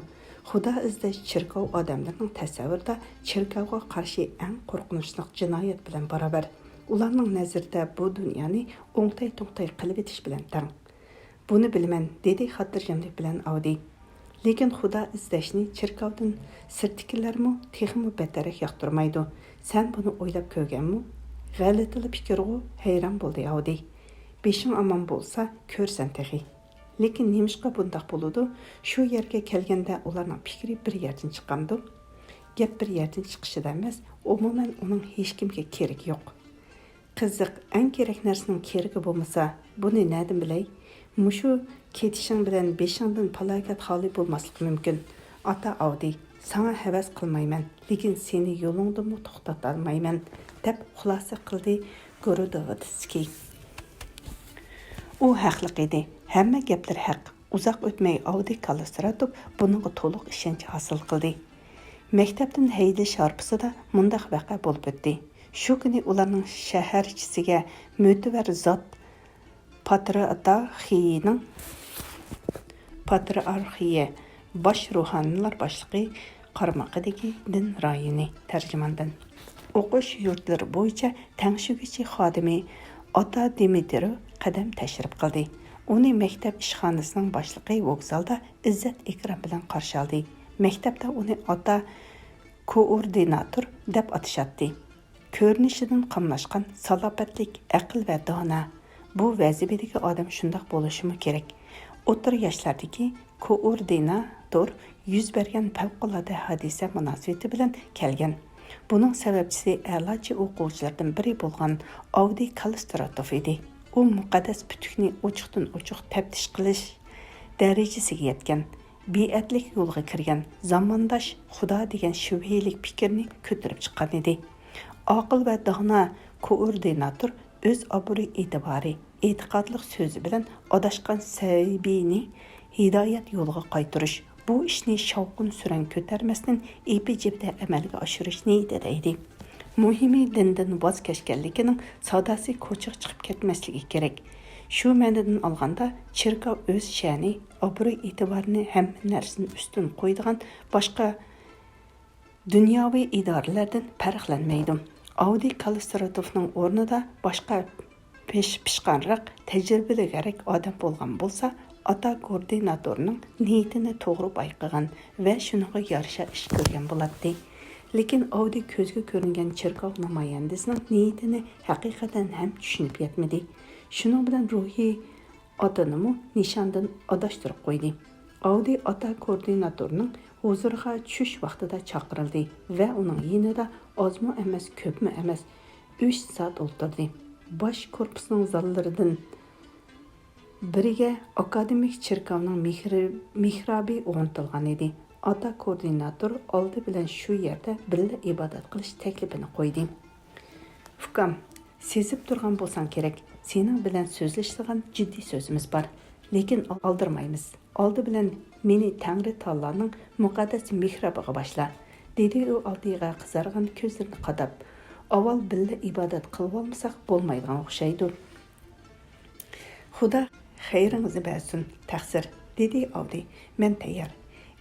خۇدا ئىزدەش چېركاۋ ئادەملىرىنىڭ تەسەۋۋۇرىدا چېركاۋغا قارشى ئەڭ قورقۇنچلۇق جىنايەت بىلەن باراۋەر. ئۇلارنىڭ نەزىرىدە بۇ دۇنيانى ئوڭتەي-توڭتەي قىلىۋېتىش بىلەن تەڭ. بۇنى بىلىمەن، دېدى خاتىرجەملىك بىلەن ئاۋدىي. لېكىن خۇدا ئىزدەشنى چېركاۋدىن سىرتتىكىلەرمۇ تېخىمۇ بەتتەررەك ياقتۇرمايدۇ. سەن بۇنى ئويلاپ كۆرگەنمۇ؟ غەلىتىلا پىكىرغۇ، ھەيران بولدى ئاۋدىي. بېشىڭ ئامان بولسا، كۆرىسەن تېخى. لېكىن نېمىشقا بۇنداق بولىدۇ؟ شۇ يەرگە كەلگەندە ئۇلارنىڭ پىكرى بىر يەردىن چىقامدۇ؟ گەپ بىر يەردىن چىقىشىدا ئەمەس، ئومۇمەن ئۇنىڭ ھېچكىمگە كېرىكى يوق. قىزىق، ئەڭ كېرەك نەرسىنىڭ كېرىكى بولمىسا، بۇنى نەدىن بىلەي؟ مۇشۇ كېتىشىڭ بىلەن بېشىڭدىن پالاكەت خالىي بولماسلىقى مۇمكىن. ئاتا ئاۋدىي، ساڭا ھەۋەس قىلمايمەن، لېكىن سېنى يولۇڭدىمۇ توختىتالمايمەن، دەپ خۇلاسە قىلدى گورودېۋسكىي. ئۇ ھەقلىق ئىدى. ھەممە گەپلىرى ھەق. ئۇزاق ئۆتمەي ئاۋدىي كاللىستراتوف بۇنىڭغا تولۇق ئىشەنچ ھاسىل قىلدى. مەكتەپتىن ھەيدىلىش ھارپىسىدا مۇنداق ۋەقە بولۇپ ئۆتتى. شۇ كۈنى ئۇلارنىڭ شەھەرچىسىگە مۆتىۋەر زات پاترىئارخىيىنىڭ، پاترىئارخىيە باش روھانىيلار باشلىقى قارمىقىدىكى دىن رايونى تەرجىماندىن ئوقۇش يۇرتلىرى بويىچە تەڭشىگۈچى خادىمى ئاتا دىمىترو قەدەم تەشرىپ قىلدى. ئۇنى مەكتەپ ئىشخانىسىنىڭ باشلىقى ۋوگزالدا ئىززەت ئىكرام بىلەن قارشى ئالدى. مەكتەپتە ئۇنى ئاتا كوئوردىناتور دەپ ئاتىشاتتى. كۆرۈنۈشىدىن قاملاشقان سالاپەتلىك، ئەقىل ۋە دانا. بۇ ۋەزىپىدىكى ئادەم شۇنداق بولۇشىمۇ كېرەك. ئوتتۇرا ياشلاردىكى كوئوردىناتور يۈز بەرگەن پەۋقۇلئاددە ھادىسە مۇناسىۋىتى بىلەن كەلگەن. بۇنىڭ سەۋەبچىسى ئەلاچى ئوقۇغۇچىلاردىن بىرى بولغان ئاۋدىي كاللىستراتوف ئىدى. ئۇ مۇقەددەس پۈتۈكنى ئوچۇقتىن ئوچۇق تەپتىش قىلىش دەرىجىسىگە يەتكەن، بىئەدلىك يولغا كىرگەن، زامانداش خۇدا دېگەن شۈبھىلىك پىكىرنى كۆتۈرۈپ چىققان ئىدى. ئاقىل ۋە دانا كوئوردىناتور ئۆز ئابرۇي-ئېتىبارى، ئېتىقادلىق سۆزى بىلەن ئاداشقان سەبىينى ھىدايەت يولىغا قايتۇرۇش، بۇ ئىشنى شاۋقۇن-سۈرەن كۆتەرمەستىن ئېپى-جىپتە ئەمەلگە ئاشۇرۇش نىيىتىدە ئىدى. مۇھىمى دىندىن ۋاز كەچكەنلىكىنىڭ ساداسى كوچىغا چىقىپ كەتمەسلىكى كېرەك. شۇ مەنىدىن ئالغاندا، چېركاۋ ئۆز شەنى، ئابرۇي-ئېتىبارىنى ھەممە نەرسىدىن ئۈستۈن قويىدىغان باشقا دۇنياۋى ئىدارىلەردىن پەرقلەنمەيدۇ. ئاۋدىي كاللىستراتوفنىڭ ئورنىدا باشقا پىش-، پىشقانراق، تەجرىبىلىكرەك ئادەم بولغان بولسا، ئاتا كوئوردىناتورنىڭ نىيىتىنى توغرا بايقىغان ۋە شۇنىڭغا يارىشا ئىش كۆرگەن بولاتتى. لېكىن ئاۋدىي كۆزگە كۆرۈنگەن چېركاۋ نامايەندىسىنىڭ نىيىتىنى ھەقىقەتەن ھەم چۈشىنىپ يەتمىدى. شۇنىڭ بىلەن روھىي ئاتىنىمۇ نىشاندىن ئاداشتۇرۇپ قويدى. ئاۋدىي ئاتا كوئوردىناتورنىڭ ھۇزۇرىغا چۈش ۋاقتىدا چاقىرىلدى ۋە ئۇنىڭ يېنىدا ئازمۇ ئەمەس، كۆپمۇ ئەمەس، ئۈچ سائەت ئولتۇردى. باش كورپۇسنىڭ زاللىرىدىن بىرىگە ئاكادېمىك چېركاۋنىڭ مېھرى-، مېھرابى ئورنىتىلغان ئىدى. ئاتا كوئوردىناتور ئالدى بىلەن شۇ يەردە بىللە ئىبادەت قىلىش تەكلىپىنى قويدى. ئۇكام، سېزىپ تۇرغان بولساڭ كېرەك، سېنىڭ بىلەن سۆزلىشىدىغان جىددىي سۆزىمىز بار. لېكىن ئالدىرىمايمىز. ئالدى بىلەن مېنى تەڭرى تائالانىڭ مۇقەددەس مېھرابىغا باشلا، دېدى ئۇ ئالدىيغا قىزارغان كۆزلىرىنى قاداپ. ئاۋۋال بىللە ئىبادەت قىلىۋالمىساق بولمايدىغان ئوخشايدۇ. خۇدا خەيرىڭىزنى بەرسۇن، تەقسىر، دېدى ئاۋدىي. مەن تەييار.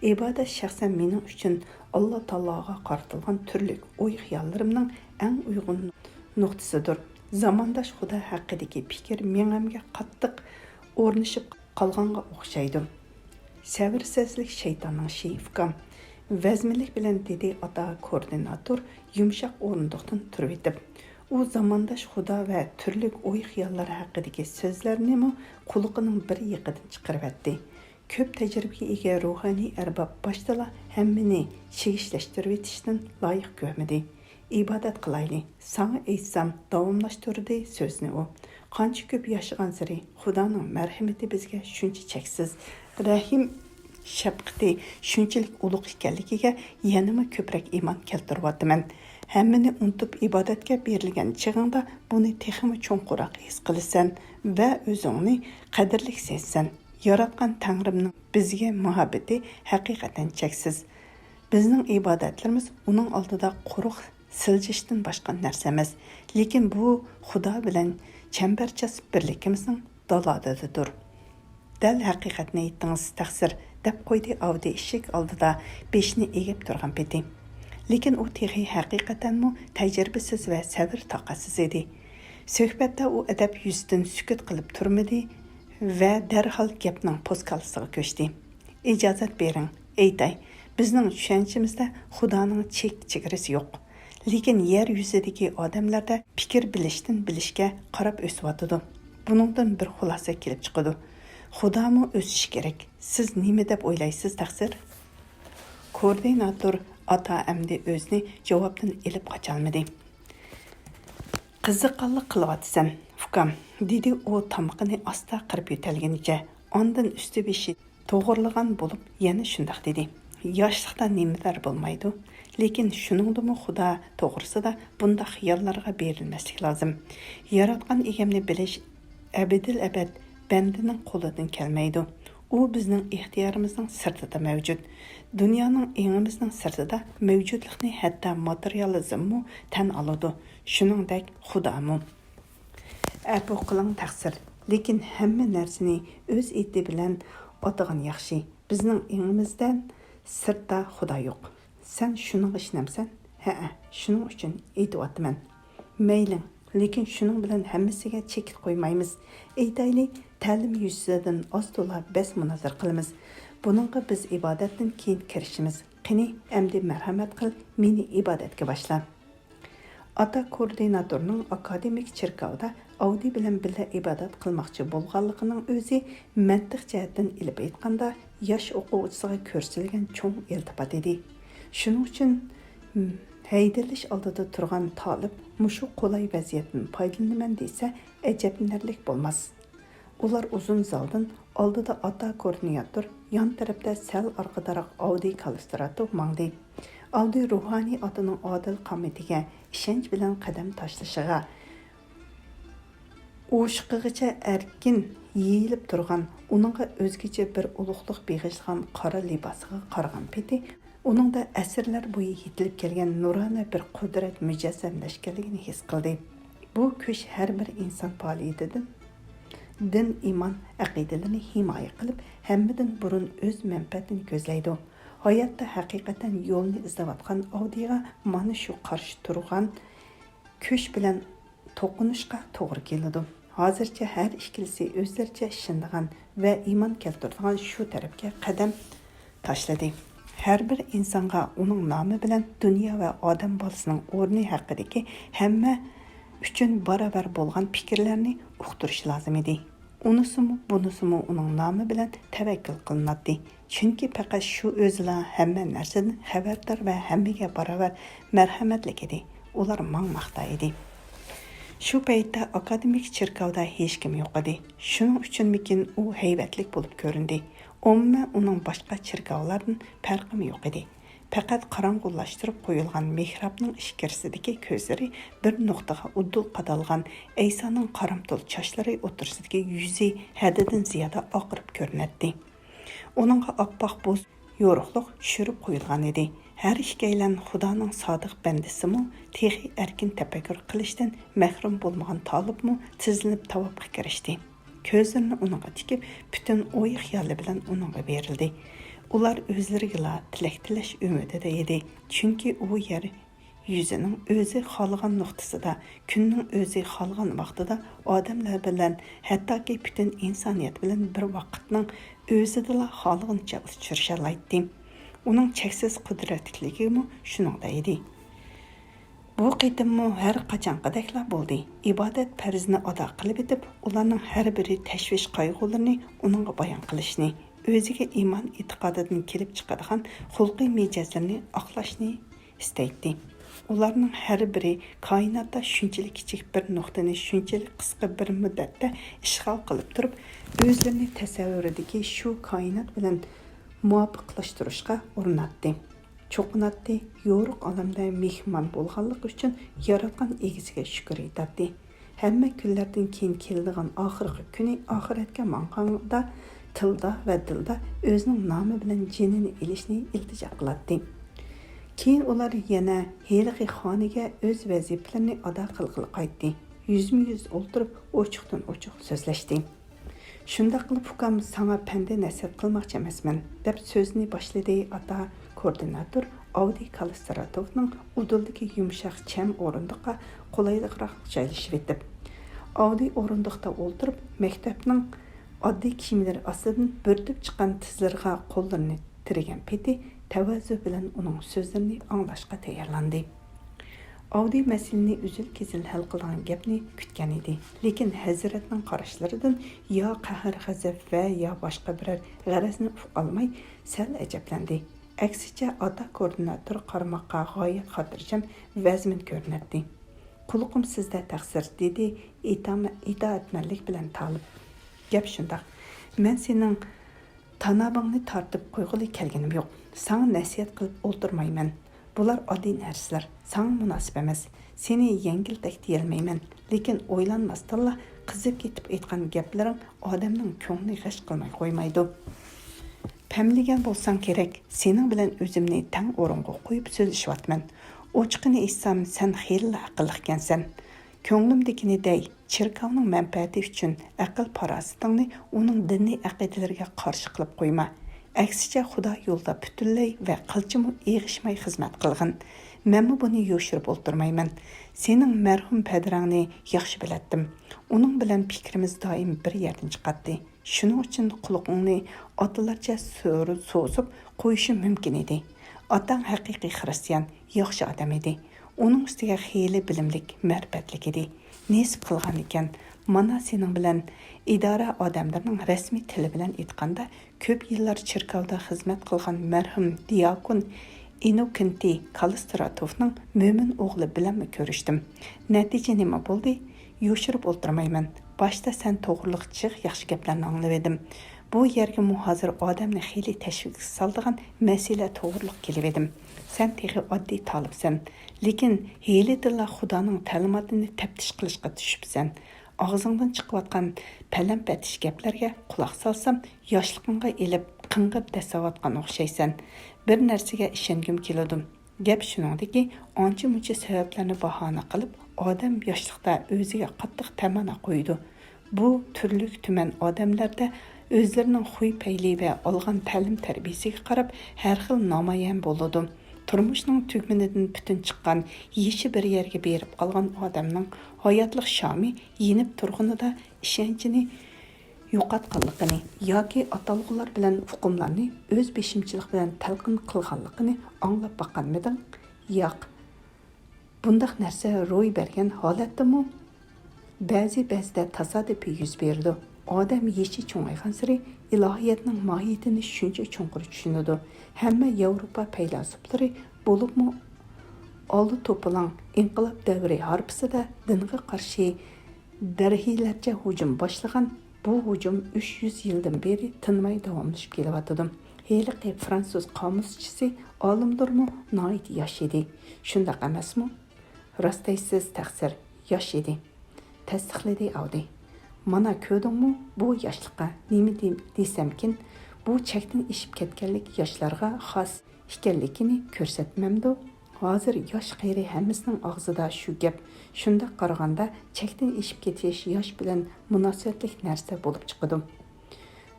ئىبادەت شەخسەن مېنىڭ ئۈچۈن ئاللا تائالاغا قارىتىلغان تۈرلۈك ئوي-خىياللىرىمنىڭ ئەڭ ئۇيغۇن نۇقتىسىدۇر. زامانداش خۇدا ھەققىدىكى پىكىر مېڭەمگە قاتتىق ئورنىشىپ قالغانغا ئوخشايدۇ. سەۋرسىزلىك شەيتاننىڭ ئىشى، ئۇكام، ۋەزمىنلىك بىلەن دېدى ئاتا كوئوردىناتور يۇمشاق ئورۇندۇقتىن تۇرۇۋېتىپ. ئۇ زامانداش خۇدا ۋە تۈرلۈك ئوي-خىياللار ھەققىدىكى سۆزلەرنىمۇ قۇلىقىنىڭ بىر يېقىدىن چىقىرىۋەتتى. كۆپ تەجرىبىگە ئىگە روھانىي ئەرباب باشتىلا ھەممىنى چىگىشلەشتۈرۈۋېتىشتىن لايىق كۆرمىدى. ئىبادەت قىلايلى، ساڭا ئېيتسام، داۋاملاشتۇردى سۆزىنى ئۇ. قانچە كۆپ ياشىغانسېرى خۇدانىڭ مەرھىمىتى بىزگە شۇنچە چەكسىز، رەھىم شەپقىتى شۇنچىلىك ئۇلۇغ ئىكەنلىكىگە يەنىمۇ كۆپرەك ئىمان كەلتۈرۈۋاتىمەن. ھەممىنى ئۇنتۇپ ئىبادەتكە بېرىلگەن چېغىڭدا بۇنى تېخىمۇ چوڭقۇرراق ھېس قىلىسەن ۋە ئۆزۈڭنى قەدىرلىك سېزىسەن. ياراتقان تەڭرىمنىڭ بىزگە مۇھەببىتى ھەقىقەتەن چەكسىز. بىزنىڭ ئىبادەتلىرىمىز ئۇنىڭ ئالدىدا قۇرۇق سىلجىشتىن باشقا نەرسە ئەمەس، لېكىن بۇ خۇدا بىلەن چەمبەرچاس بىرلىكىمىزنىڭ دالالىتىدۇر. دەل ھەقىقەتنى ئېيتتىڭىز، تەقسىر، دەپ قويدى ئاۋدىي ئىشىك ئالدىدا بېشىنى ئېگىپ تۇرغان پېتى. لېكىن ئۇ تېخى ھەقىقەتەنمۇ تەجرىبىسىز ۋە سەۋر تاقەتسىز ئىدى. سۆھبەتتە ئۇ ئەدەپ يۈزىسىدىن سۈكۈت قىلىپ تۇرمىدى ۋە دەرھال گەپنىڭ پوسكالىسىغا كۆچتى. ئىجازەت بېرىڭ، ئېيتاي، بىزنىڭ چۈشەنچىمىزدە خۇدانىڭ چېك-چېگرىسى يوق. لېكىن يەر يۈزىدىكى ئادەملەردە پىكىر بىلىشتىن بىلىشكە قاراپ ئۆسۈۋاتىدۇ. بۇنىڭدىن بىر خۇلاسە كېلىپ چىقىدۇ. خۇدامۇ ئۆسۈشى كېرەك. سىز نېمە دەپ ئويلايسىز، تەقسىر؟ كوئوردىناتور ئاتا ئەمدى ئۆزىنى جاۋابتىن ئېلىپ قاچالمىدى. قىزىققانلىق قىلىۋاتىسەن، ئۇكام، دېدى ئۇ تامىقىنى ئاستا قىرىپ يۆتەلگىنىچە. ئاندىن ئۈستى بېشى توغرىلىغان بولۇپ يەنە شۇنداق دېدى. ياشلىقتا نېمىلەر بولمايدۇ؟ لېكىن شۇنىڭدىمۇ خۇدا توغرىسىدا بۇنداق خىياللارغا بېرىلمەسلىك لازىم. ياراتقان ئىگەمنى بىلىش ئەبەدىل ئەبەد بەندىنىڭ قولىدىن كەلمەيدۇ. ئۇ بىزنىڭ ئىختىيارىمىزنىڭ سىرتىدا مەۋجۇت. دۇنيانىڭ ئېڭىمىزنىڭ سىرتىدا مەۋجۇتلۇقنى ھەتتا ماتېرىيالىزممۇ تەن ئالىدۇ. شۇنىڭدەك خۇدامۇ. ئەپۇ قىلىڭ تەقسىر، لېكىن ھەممە نەرسىنى ئۆز ئېتى بىلەن ئاتىغان ياخشى. بىزنىڭ ئېڭىمىزدىن سىرتتا خۇدا يوق. سەن شۇنىڭغا ئىشىنەمسەن؟ ھەئە، شۇنىڭ ئۈچۈن ئېيتىۋاتىمەن. مەيلىڭ، لېكىن شۇنىڭ بىلەن ھەممىسىگە چېكىت قويمايمىز. ئېيتايلى، تەلىم يۈزىسىدىن ئاز-تولا بەس-مۇنازىرە قىلىمىز. بۇنىڭغا بىز ئىبادەتتىن كېيىن كىرىشىمىز. قېنى، ئەمدى مەرھەمەت قىل، مېنى ئىبادەتكە باشلا. ئاتا كوئوردىناتورنىڭ ئاكادېمىك چېركاۋدا ئاۋدىي بىلەن بىللە ئىبادەت قىلماقچى بولغانلىقىنىڭ ئۆزى مەنتىق جەھەتتىن ئېلىپ ئېيتقاندا، ياش ئوقۇغۇچىسىغا كۆرسىتىلگەن چوڭ ئىلتىپات ئىدى. شۇنىڭ ئۈچۈن، م، ھەيدىلىش ئالدىدا تۇرغان تالىپ مۇشۇ قولاي ۋەزىيەتتىن پايدىلىنىمەن دېسە، ئەجەبلىنەرلىك بولماس. ئۇلار ئۇزۇن زالدىن ئالدىدا ئاتا كوئوردىناتور، يان تەرەپتە سەل ئارقىدىراق ئاۋدىي كاللىستراتوف ماڭدى. ئاۋدىي روھانىي ئاتىنىڭ ئادىل قامىتىگە ئىشەنچ بىلەن قەدەم تاشلىشىغا، ئوشۇقىغىچە ئەركىن يېيىلىپ تۇرغان، ئۇنىڭغا ئۆزگىچە بىر ئۇلۇغلۇق بېغىشلىغان قارا لىباسىغا قارىغان پېتى، ئۇنىڭدا ئەسىرلەر بويى يېتىلىپ كەلگەن نۇرانە بىر قۇدرەت مۇجەسسەملەشكەنلىكىنى ھېس قىلدى. بۇ كۈچ ھەر بىر ئىنسان پائالىيىتىدىن دىن، ئىمان، ئەقىدىلىرىنى ھىمايە قىلىپ، ھەممىدىن بۇرۇن ئۆز مەنپەئەتىنى كۆزلەيدۇ. ھاياتتا ھەقىقەتەن يولنى ئىزدەۋاتقان ئاۋدىيغا مانا شۇ قارشى تۇرغان كۈچ بىلەن توقۇنۇشقا توغرا كېلىدۇ. ھازىرچە ھەر ئىككىلىسى ئۆزلىرىچە ئىشىنىدىغان ۋە ئىمان كەلتۈرىدىغان شۇ تەرەپكە قەدەم تاشلىدى. ھەر بىر ئىنسانغا ئۇنىڭ نامى بىلەن دۇنيا ۋە ئادەم بالىسىنىڭ ئورنى ھەققىدىكى ھەممە ئۈچۈن باراۋەر بولغان پىكىرلەرنى ئۇقتۇرۇش لازىم ئىدى. ئۇنىسىمۇ، بۇنىسىمۇ ئۇنىڭ نامى بىلەن تەۋەككۈل قىلىناتتى. چۈنكى پەقەت شۇ ئۆزىلا ھەممە نەرسىدىن خەۋەردار ۋە ھەممىگە باراۋەر مەرھەمەتلىك ئىدى. ئۇلار ماڭماقتا ئىدى. شۇ پەيتتە ئاكادېمىك چېركاۋدا ھېچكىم يوق ئىدى. شۇنىڭ ئۈچۈنمىكىن ئۇ ھەيۋەتلىك بولۇپ كۆرۈندى. ئومۇمەن ئۇنىڭ باشقا چېركاۋلاردىن پەرقىمۇ يوق ئىدى. پەقەت قاراڭغۇلاشتۇرۇپ قويۇلغان مېھرابنىڭ ئىچكىرىسىدىكى كۆزلىرى بىر نۇقتىغا ئۇدۇل قادالغان ئەيسانىڭ قارامتۇل چاچلىرى ئوتتۇرىسىدىكى يۈزى ھەددىدىن زىيادە ئاقىرىپ كۆرۈنەتتى. ئۇنىڭغا ئاپئاق بوز يورۇقلۇق چۈشۈرۈپ قويۇلغان ئىدى. ھەر ئىككىيلەن خۇدانىڭ سادىق بەندىسىمۇ، تېخى ئەركىن تەپەككۇر قىلىشتىن مەھرۇم بولمىغان تالىپمۇ تىزلىنىپ تاۋاپقا كىرىشتى. كۆزلىرىنى ئۇنىڭغا تىكىپ، پۈتۈن ئوي-خىيالى بىلەن ئۇنىڭغا بېرىلدى. ئۇلار ئۆزلىرىگىلا تىلەك تىلەش ئۈمىدىدە ئىدى، چۈنكى ئۇ يەر يۈزىنىڭ ئۆزى خالىغان نۇقتىسىدا، كۈننىڭ ئۆزى خالىغان ۋاقتىدا ئادەملەر بىلەن، ھەتتاكى پۈتۈن ئىنسانىيەت بىلەن بىر ۋاقىتنىڭ ئۆزىدىلا خالىغىنىچە ئۇچرىشالايتتى. ئۇنىڭ چەكسىز قۇدرەتلىكلىكىمۇ شۇنىڭدا ئىدى. بۇ قېتىممۇ ھەر قاچانقىدەكلا بولدى. ئىبادەت پەرزىنى ئادا قىلىۋېتىپ، ئۇلارنىڭ ھەر بىرى تەشۋىش-قايغۇلىرىنى ئۇنىڭغا بايان قىلىشنى، ئۆزىگە ئىمان ئېتىقادىدىن كېلىپ چىقىدىغان خۇلقىي مىجەزلىرىنى ئاقلاشنى ئىستەيتتى. ئۇلارنىڭ ھەر بىرى كائىناتتا شۇنچىلىك كىچىك بىر نۇقتىنى شۇنچىلىك قىسقا بىر مۇددەتتە ئىشغال قىلىپ تۇرۇپ، ئۆزلىرىنى تەسەۋۋۇرىدىكى شۇ كائىنات بىلەن مۇۋاپىقلاشتۇرۇشقا ئۇرۇناتتى. چوقۇناتتى، يورۇق ئالەمدە مېھمان بولغانلىقى ئۈچۈن ياراتقان ئىگىسىگە شۈكۈر ئېيتاتتى. ھەممە كۈنلەردىن كېيىن كېلىدىغان ئاخىرقى كۈنى ئاخىرەتكە ماڭغاندا تىلدا ۋە دىلدا ئۆزىنىڭ نامى بىلەن جېنىنى ئېلىشنى ئىلتىجا قىلاتتى. كېيىن ئۇلار يەنە ھېلىقى خانىگە ئۆز ۋەزىپىلىرىنى ئادا قىلغىلى قايتتى. يۈزمۇ يۈز ئولتۇرۇپ ئوچۇقتىن ئوچۇق سۆزلەشتى. شۇنداق قىلىپ، ئۇكام، ساڭا پەندە نەسىھەت قىلماقچى ئەمەسمەن، دەپ سۆزىنى باشلىدى ئاتا كوئوردىناتور ئاۋدىي كاللىستراتوفنىڭ ئۇدۇلدىكى يۇمشاق چەم ئورۇندۇققا قولايلىقراق جايلىشىۋېتىپ. ئاۋدىي ئورۇندۇقتا ئولتۇرۇپ، مەكتەپنىڭ ئاددىي كىيىملىرى ئاستىدىن بۆرتۈپ چىققان تىزلىرىغا قوللىرىنى تىرىگەن پېتى تەۋەزۇ بىلەن ئۇنىڭ سۆزلىرىنى ئاڭلاشقا تەييارلاندى. ئاۋدىي مەسىلىنى ئۈزۈل-كېسىل ھەل قىلىدىغان گەپنى كۈتكەن ئىدى، لېكىن ھەزرەتنىڭ قاراشلىرىدىن يا قەھەر-غەزەپ ۋە يا باشقا بىرەر غەرەزنى ئۇقالماي سەل ئەجەبلەندى. ئەكسىچە، ئاتا كوئوردىناتور قارىماققا غايەت خاتىرجەم، ۋەزمىن كۆرۈنەتتى. «قۇلىقىم سىزدە، تەقسىر»، دېدى ئىتام-، ئىتائەتمەنلىك بىلەن تالىپ. «گەپ شۇنداق. مەن سېنىڭ تانابىڭنى تارتىپ قويغىلى كەلگىنىم يوق. ساڭا نەسىھەت قىلىپ ئولتۇرمايمەن. بۇلار ئاددىي نەرسىلەر، ساڭا مۇناسىپ ئەمەس. سېنى يەڭگىلتەك دېيەلمەيمەن، لېكىن ئويلانماستىنلا قىزىپ كېتىپ ئېيتقان گەپلىرىڭ ئادەمنىڭ كۆڭلىنى غەش قىلماي قويمايدۇ. پەملىگەن بولساڭ كېرەك، سېنىڭ بىلەن ئۆزۈمنى تەڭ ئورۇنغا قويۇپ سۆزلىشىۋاتىمەن. ئوچۇقىنى ئېيتسام، سەن خېلىلا ئەقىللىقكەنسەن. كۆڭلۈمدىكىنى دەي، چېركاۋنىڭ مەنپەئەتى ئۈچۈن ئەقىل-پاراسىتىڭنى ئۇنىڭ دىنىي ئەقىدىلىرىگە قارشى قىلىپ قويما. ئەكسىچە، خۇدا يولىدا پۈتۈنلەي ۋە قىلچىمۇ ئېغىشماي خىزمەت قىلغىن. مەنمۇ بۇنى يوشۇرۇپ ئولتۇرمايمەن. سېنىڭ مەرھۇم پەدىرەڭنى ياخشى بىلەتتىم. ئۇنىڭ بىلەن پىكرىمىز دائىم بىر يەردىن چىقاتتى. شۇنىڭ ئۈچۈن قۇلىقىڭنى ئاتىلارچە سور-، سوزۇپ قويۇشۇم مۇمكىن ئىدى. ئاتاڭ ھەقىقىي خىرىستىيان، ياخشى ئادەم ئىدى. ئۇنىڭ ئۈستىگە خېلى بىلىملىك، مەرىپەتلىك ئىدى. نېسىپ قىلغانىكەن، مانا سېنىڭ بىلەن ئىدارە ئادەملىرىنىڭ رەسمىي تىلى بىلەن ئېيتقاندا، كۆپ يىللار چېركاۋدا خىزمەت قىلغان مەرھۇم دىياكون ئىنوكېنتىي كاللىستراتوفنىڭ مۆمىن ئوغلى بىلەنمۇ كۆرۈشتۈم. نەتىجە نېمە بولدى؟ يوشۇرۇپ ئولتۇرمايمەن. باشتا سەن توغرۇلۇق جىق ياخشى گەپلەرنى ئاڭلىۋىدىم. بۇ يەرگىمۇ ھازىر ئادەمنى خېلى تەشۋىشكە سالىدىغان مەسىلە توغرۇلۇق كېلىۋىدىم. سەن تېخى ئاددىي تالىپسەن. لېكىن ھېلىدىنلا خۇدانىڭ تەلىماتىنى تەپتىش قىلىشقا چۈشۈپسەن. ئاغزىڭدىن چىقىۋاتقان پەلەمپەتىش گەپلەرگە قۇلاق سالسام، ياشلىقىڭغا ئېلىپ قىڭغىپ دەسسەۋاتقان ئوخشايسەن. بىر نەرسىگە ئىشەنگۈم كېلىدۇ. گەپ شۇنىڭدىكى، ئانچە-مۇنچە سەۋەبلەرنى باھانە قىلىپ، ئادەم ياشلىقتا ئۆزىگە قاتتىق تەمەنا قويىدۇ. بۇ تۈرلۈك-تۈمەن ئادەملەردە ئۆزلىرىنىڭ خۇي-پەيلى ۋە ئالغان تەلىم-تەربىيەسىگە قاراپ ھەر خىل نامايان بولىدۇ. تۇرمۇشنىڭ تۈگمىنىدىن پۈتۈن چىققان، يېشى بىر يەرگە بېرىپ قالغان ئادەمنىڭ ھاياتلىق شامى يېنىپ تۇرغىنىدا ئىشەنچىنى يوقاتقانلىقىنى ياكى ئاتالغۇلار بىلەن ئۇقۇملارنى ئۆز بېشىمچىلىق بىلەن تەلقىن قىلغانلىقىنى ئاڭلاپ باققانمىدىڭ؟ ياق. بۇنداق نەرسە روي بەرگەن ھالەتتىمۇ بەزى-بەزىدە تاسادىپىي يۈز بېرىدۇ. ئادەم يېشى چوڭايغانسېرى ئىلاھىيەتنىڭ ماھىيىتىنى شۇنچە چوڭقۇر چۈشىنىدۇ. ھەممە ياۋروپا پەيلاسوپلىرى، بولۇپمۇ ئاللە توپىلاڭ ئىنقىلاب دەۋرى ھارپىسىدا دىنغا قارشى دەرھىيلەرچە ھۇجۇم باشلىغان. بۇ ھۇجۇم ئۈچ يۈز يىلدىن بېرى تىنماي داۋاملىشىپ كېلىۋاتىدۇ. ھېلىقى فرانسۇز قامۇسچىسى ئالىمدۇرمۇ ناھايىتى ياش ئىدى. شۇنداق ئەمەسمۇ؟ راست دەيسىز، تەقسىر، ياش ئىدى. تەستىقلىدى ئاۋدى. مانا كۆردۈڭمۇ بۇ ياشلىققا نېمە دېم-، دېسەمكىن، بۇ چەكتىن ئېشىپ كەتكەنلىك ياشلارغا خاس ئىكەنلىكىنى كۆرسەتمەمدۇ؟ ھازىر ياش قېرى ھەممىسىنىڭ ئاغزىدا شۇ گەپ. شۇنداق قارىغاندا، چەكتىن ئېشىپ كېتىش ياش بىلەن مۇناسىۋەتلىك نەرسە بولۇپ چىقىدۇ.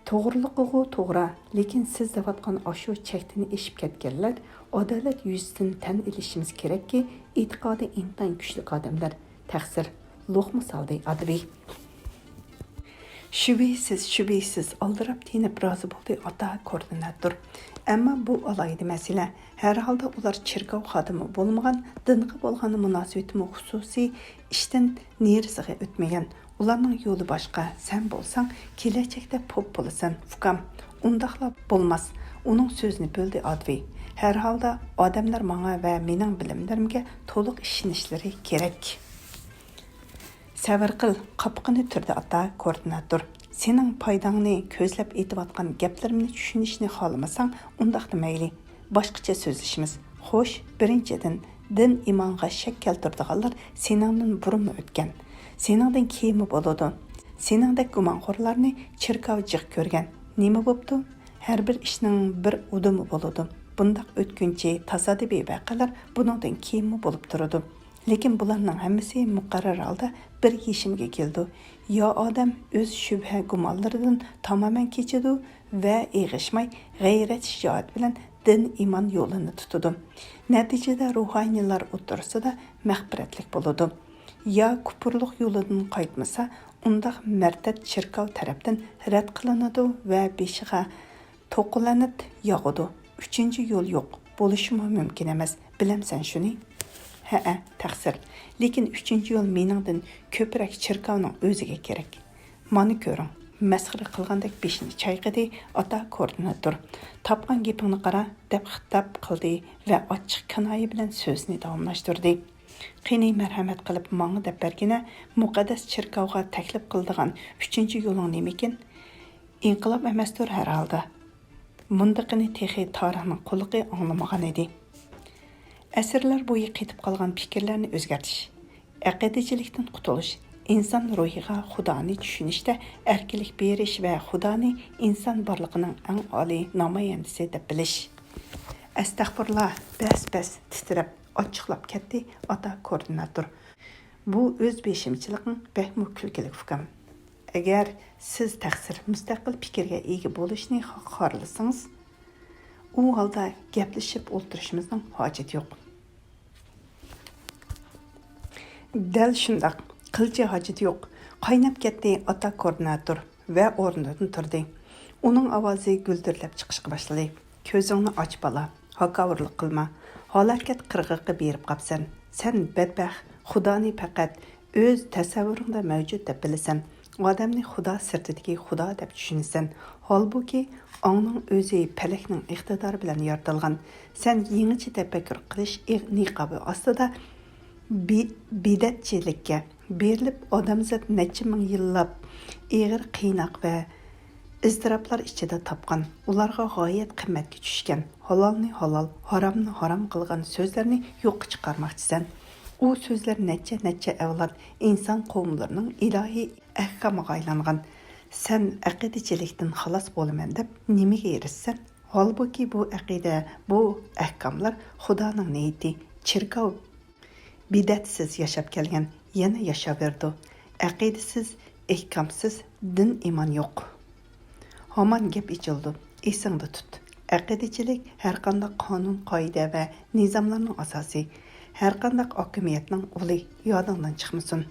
توغرىلىقىغۇ توغرا، لېكىن سىز دەۋاتقان ئاشۇ چەكتىن ئېشىپ كەتكەنلەر، ئادالەت يۈزىسىدىن تەن ئېلىشىمىز كېرەككى، ئېتىقادى ئىنتايىن كۈچلۈك ئادەملەر. تەقسىر، لوقما سالدى ئادۋېي. شۈبھىسىز، شۈبھىسىز، ئالدىراپ تىنىپ رازى بولدى ئاتا كوردىناتور. ئەمما بۇ ئالاھىدە مەسىلە. ھەرھالدا ئۇلار چېركاۋ خادىمى بولمىغان، دىنغا بولغان مۇناسىۋىتىمۇ خۇسۇسىي ئىشتىن نېرىسىغا ئۆتمىگەن. ئۇلارنىڭ يولى باشقا، سەن بولساڭ كېلەچەكتە پوپ بولىسەن، ئۇكام. ئۇنداقلا بولماس. ئۇنىڭ سۆزىنى بۆلدى ئادۋېي. ھەرھالدا ئادەملەر ماڭا ۋە مېنىڭ بىلىملىرىمگە تولۇق ئىشىنىشلىرى كېرەك. سەۋر قىل، قاپىقىنى تۈردى ئاتا كوردىناتور. سېنىڭ پايداڭنى كۆزلەپ ئېيتىۋاتقان گەپلىرىمنى چۈشىنىشنى خالىمىساڭ، ئۇنداقتا مەيلى. باشقىچە سۆزلىشىمىز. خوش، بىرىنچىدىن، دىن ئىمانغا شەك كەلتۈرىدىغانلار سېنىڭدىن بۇرۇنمۇ ئۆتكەن. سېنىڭدىن كېيىنمۇ بولىدۇ. سېنىڭدەك گۇمانخورلارنى چېركاۋ جىق كۆرگەن. نېمە بوپتۇ؟ ھەر بىر ئىشنىڭ بىر ئۇدۇمى بولىدۇ. بۇنداق ئۆتكۈنچى، تاسادىپىي ۋەقەلەر بۇنىڭدىن كېيىنمۇ بولۇپ تۇرىدۇ. لېكىن بۇلارنىڭ ھەممىسى مۇقەررەر ھالدا بىر يېشىمگە كېلىدۇ. يا ئادەم ئۆز شۈبھە گۇمانلىرىدىن تامامەن كېچىدۇ ۋە ئېغىشماي غەيرەت شىجائەت بىلەن دىن ئىمان يولىنى تۇتىدۇ. نەتىجىدە روھانىيلار ئوتتۇرىسىدا مەغپىرەتلىك بولىدۇ. يا كۇپۇرلۇق يولىدىن قايتمىسا، ئۇنداق مەرتەت چېركاۋ تەرەپتىن رەت قىلىنىدۇ ۋە بېشىغا توقۇلەنت ياغىدۇ. ئۈچىنچى يول يوق، بولۇشىمۇ مۇمكىن ئەمەس. بىلەمسەن شۇنى؟ ھەئە، تەقسىر. لېكىن ئۈچىنچى يول مېنىڭدىن كۆپرەك چېركاۋنىڭ ئۆزىگە كېرەك. مانا كۆرۈڭ، مەسخىرە قىلغاندەك بېشىنى چايقىدى ئاتا كوردىناتور. تاپقان گېپىڭنى قارا، دەپ خىتاب قىلدى ۋە ئاچچىق كىنايە بىلەن سۆزىنى داۋاملاشتۇردى. قېنى، مەرھەمەت قىلىپ ماڭا دەپ بەرگىنە، مۇقەددەس چېركاۋغا تەكلىپ قىلىدىغان ئۈچىنچى يولۇڭ نېمىكىن؟ ئىنقىلاب ئەمەستۇر ھەرھالدا. مۇندىقىنى تېخى تارىخنىڭ قۇلىقى ئاڭلىمىغان ئىدى. ئەسىرلەر بويى قېتىپ قالغان پىكىرلەرنى ئۆزگەرتىش، ئەقىدىچىلىكتىن قۇتۇلۇش، ئىنسان روھىغا خۇدانى چۈشىنىشتە ئەركىنلىك بېرىش ۋە خۇدانى ئىنسان بارلىقىنىڭ ئەڭ ئالىي نامايەندىسى دەپ بىلىش. ئەستەغپۇرۇللا، بەس، بەس، تىترەپ، ئاچچىقلاپ كەتتى ئاتا كوردىناتور. بۇ ئۆز بېشىمچىلىقىڭ بەكمۇ كۈلكىلىك، ئۇكام. ئەگەر سىز تەقسىر، مۇستەقىل پىكىرگە ئىگە بولۇشنى خا-، خالىسىڭىز، ئۇ ھالدا گەپلىشىپ ئولتۇرۇشىمىزنىڭ ھاجىتى يوق. دەل شۇنداق، قىلچە ھاجىتى يوق. قايناپ كەتتى ئاتا كوردىناتور ۋە ئورنىدىن تۇردى. ئۇنىڭ ئاۋازى گۈلدۈرلەپ چىقىشقا باشلىدى. كۆزۈڭنى ئاچ، بالا، ھاكاۋۇرلۇق قىلما. ھالاكەت قىرغىقىغا بېرىپ قاپسەن. سەن بەتبەخت، خۇدانى پەقەت ئۆز تەسەۋۋۇرۇڭدا مەۋجۇت دەپ بىلىسەن. ئادەمنى خۇدا سىرتىدىكى خۇدا دەپ چۈشىنىسەن. ھالبۇكى، ئاڭنىڭ ئۆزى پەلەكنىڭ ئىقتىدارى بىلەن يارىتىلغان. سەن يېڭىچە تەپەككۇر قىلىش ئىغ-، نىقابى ئاستىدا بى-، بىدەتچىلىككە بېرىلىپ، ئادەمزات نەچچە مىڭ يىللاپ ئېغىر قىيناق ۋە ئىزتىراپلار ئىچىدە تاپقان، ئۇلارغا غايەت قىممەتكە چۈشكەن، ھالالنى ھالال، ھارامنى ھارام قىلغان سۆزلەرنى يوققا چىقارماقچىسەن. ئۇ سۆزلەر نەچچە، نەچچە ئەۋلاد ئىنسان قوۋملىرىنىڭ ئىلاھىي ئەھكامىغا ئايلانغان. سەن ئەقىدىچىلىكتىن خالاس بولىمەن دەپ نېمىگە ئېرىشىسەن؟ ھالبۇكى، بۇ ئەقىدە، بۇ ئەھكاملار خۇدانىڭ نىيىتى، چېركاۋ بىدئەتسىز ياشاپ كەلگەن، يەنە ياشاۋېرىدۇ. ئەقىدىسىز، ئېھكامسىز دىن-ئىمان يوق. ھامان گەپ ئېچىلىدۇ، ئېسىڭدە تۇت. ئەقىدىچىلىك ھەرقانداق قانۇن-قائىدە ۋە نىزاملارنىڭ ئاساسى، ھەرقانداق ھاكىمىيەتنىڭ ئۇلى، يادىڭدىن چىقمىسۇن.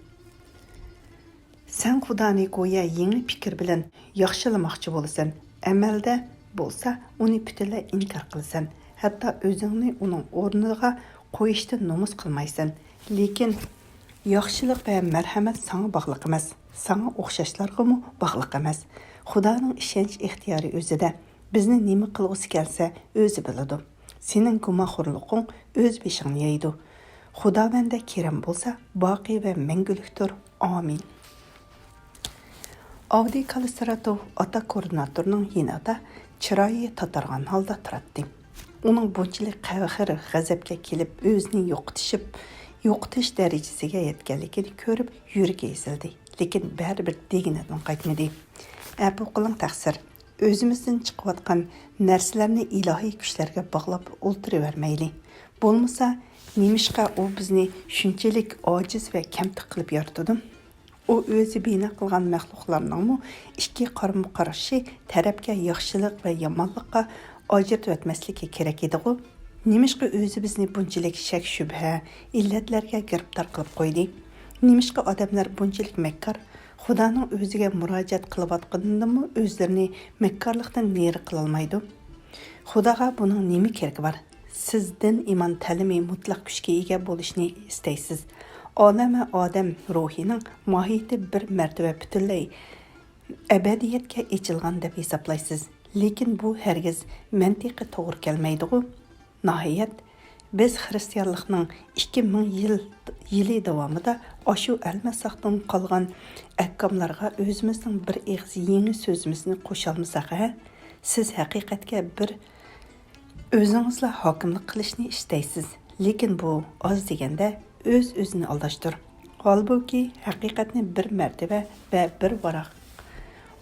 سەن خۇدانى گويا يېڭى پىكىر بىلەن ياخشىلىماقچى بولىسەن، ئەمەلدە بولسا ئۇنى پۈتۈنلەي ئىنكار قىلىسەن، ھەتتا ئۆزۈڭنى ئۇنىڭ ئورنىغا قويۇشتىن نومۇس قىلمايسەن. لېكىن ياخشىلىق ۋە مەرھەمەت ساڭا باغلىق ئەمەس، ساڭا ئوخشاشلارغىمۇ باغلىق ئەمەس. خۇدانىڭ ئىشەنچ ئىختىيارى ئۆزىدە. بىزنى نېمە قىلغۇسى كەلسە، ئۆزى بىلىدۇ. سېنىڭ گۇمانخورلۇقۇڭ ئۆز بېشىڭنى يەيدۇ. خۇداۋەندە كېرەم بولسا، باقىي ۋە مەڭگۈلۈكتۇر. ئامىن. ئاۋدىي كاللىستراتوف ئاتا كوردىناتورنىڭ يېنىدا چىرايى تاتارغان ھالدا تۇراتتى. ئۇنىڭ بۇنچىلىك قەھر-غەزەپكە كېلىپ، ئۆزىنى يوقىتىشىپ، يوقىتىش دەرىجىسىگە يەتكەنلىكىنى كۆرۈپ، يۈرىكى ئېزىلدى. لېكىن بەرىبىر دېگىنىدىن قايتمىدى. ئەپۇ قىلىڭ، تەقسىر. ئۆزىمىزدىن چىقىۋاتقان نەرسىلەرنى ئىلاھىي كۈچلەرگە باغلاپ ئولتۇرۇۋەرمەيلى. بولمىسا، نېمىشقا ئۇ بىزنى شۇنچىلىك ئاجىز ۋە كەمتۈك قىلىپ يارىتىدۇ؟ ئۇ ئۆزى بىنا قىلغان مەخلۇقلارنىڭمۇ ئىككى قارىمۇ قارشى تەرەپكە، ياخشىلىق ۋە يامانلىققا ئاجرىتىۋەتمەسلىكى كېرەك ئىدىغۇ؟ نېمىشقا ئۆزى بىزنى بۇنچىلىك شەك-شۈبھە، ئىللەتلەرگە گىرىپتار قىلىپ قويدى؟ نېمىشقا ئادەملەر بۇنچىلىك مەككار؟ خۇدانىڭ ئۆزىگە مۇراجىئەت قىلىۋاتقىنىدىمۇ ئۆزلىرىنى مەككارلىقتىن نېرى قىلالمايدۇ. خۇداغا بۇنىڭ نېمە كېرىكى بار؟ سىز دىن-ئىمان تەلىمى مۇتلەق كۈچكە ئىگە بولۇشنى ئىستەيسىز. ئالەم ۋە ئادەم روھىنىڭ ماھىيىتى بىر مەرتىۋە پۈتۈنلەي ئەبەدىيەتكە ئېچىلغان دەپ ھېسابلايسىز. لېكىن بۇ ھەرگىز مەنتىقىي توغرا كەلمەيدىغۇ؟ ناھايەت، بىز خىرىستىيانلىقنىڭ ئىككى مىڭ يىل، يىلى داۋامىدا ئاشۇ ئەلمەساقتىن قالغان ئەھكاملارغا ئۆزىمىزنىڭ بىر ئېغىز يېڭى سۆزىمىزنى قوشالمىساق، ھە؟ سىز ھەقىقەتكە بىر ئۆزىڭىزلا ھاكىملىق قىلىشنى ئىستەيسىز، لېكىن بۇ ئاز دېگەندە ئۆز-ئۆزىنى ئالداشتۇر. ھالبۇكى، ھەقىقەتنى بىر مەرتىۋە ۋە بىر ۋاراق،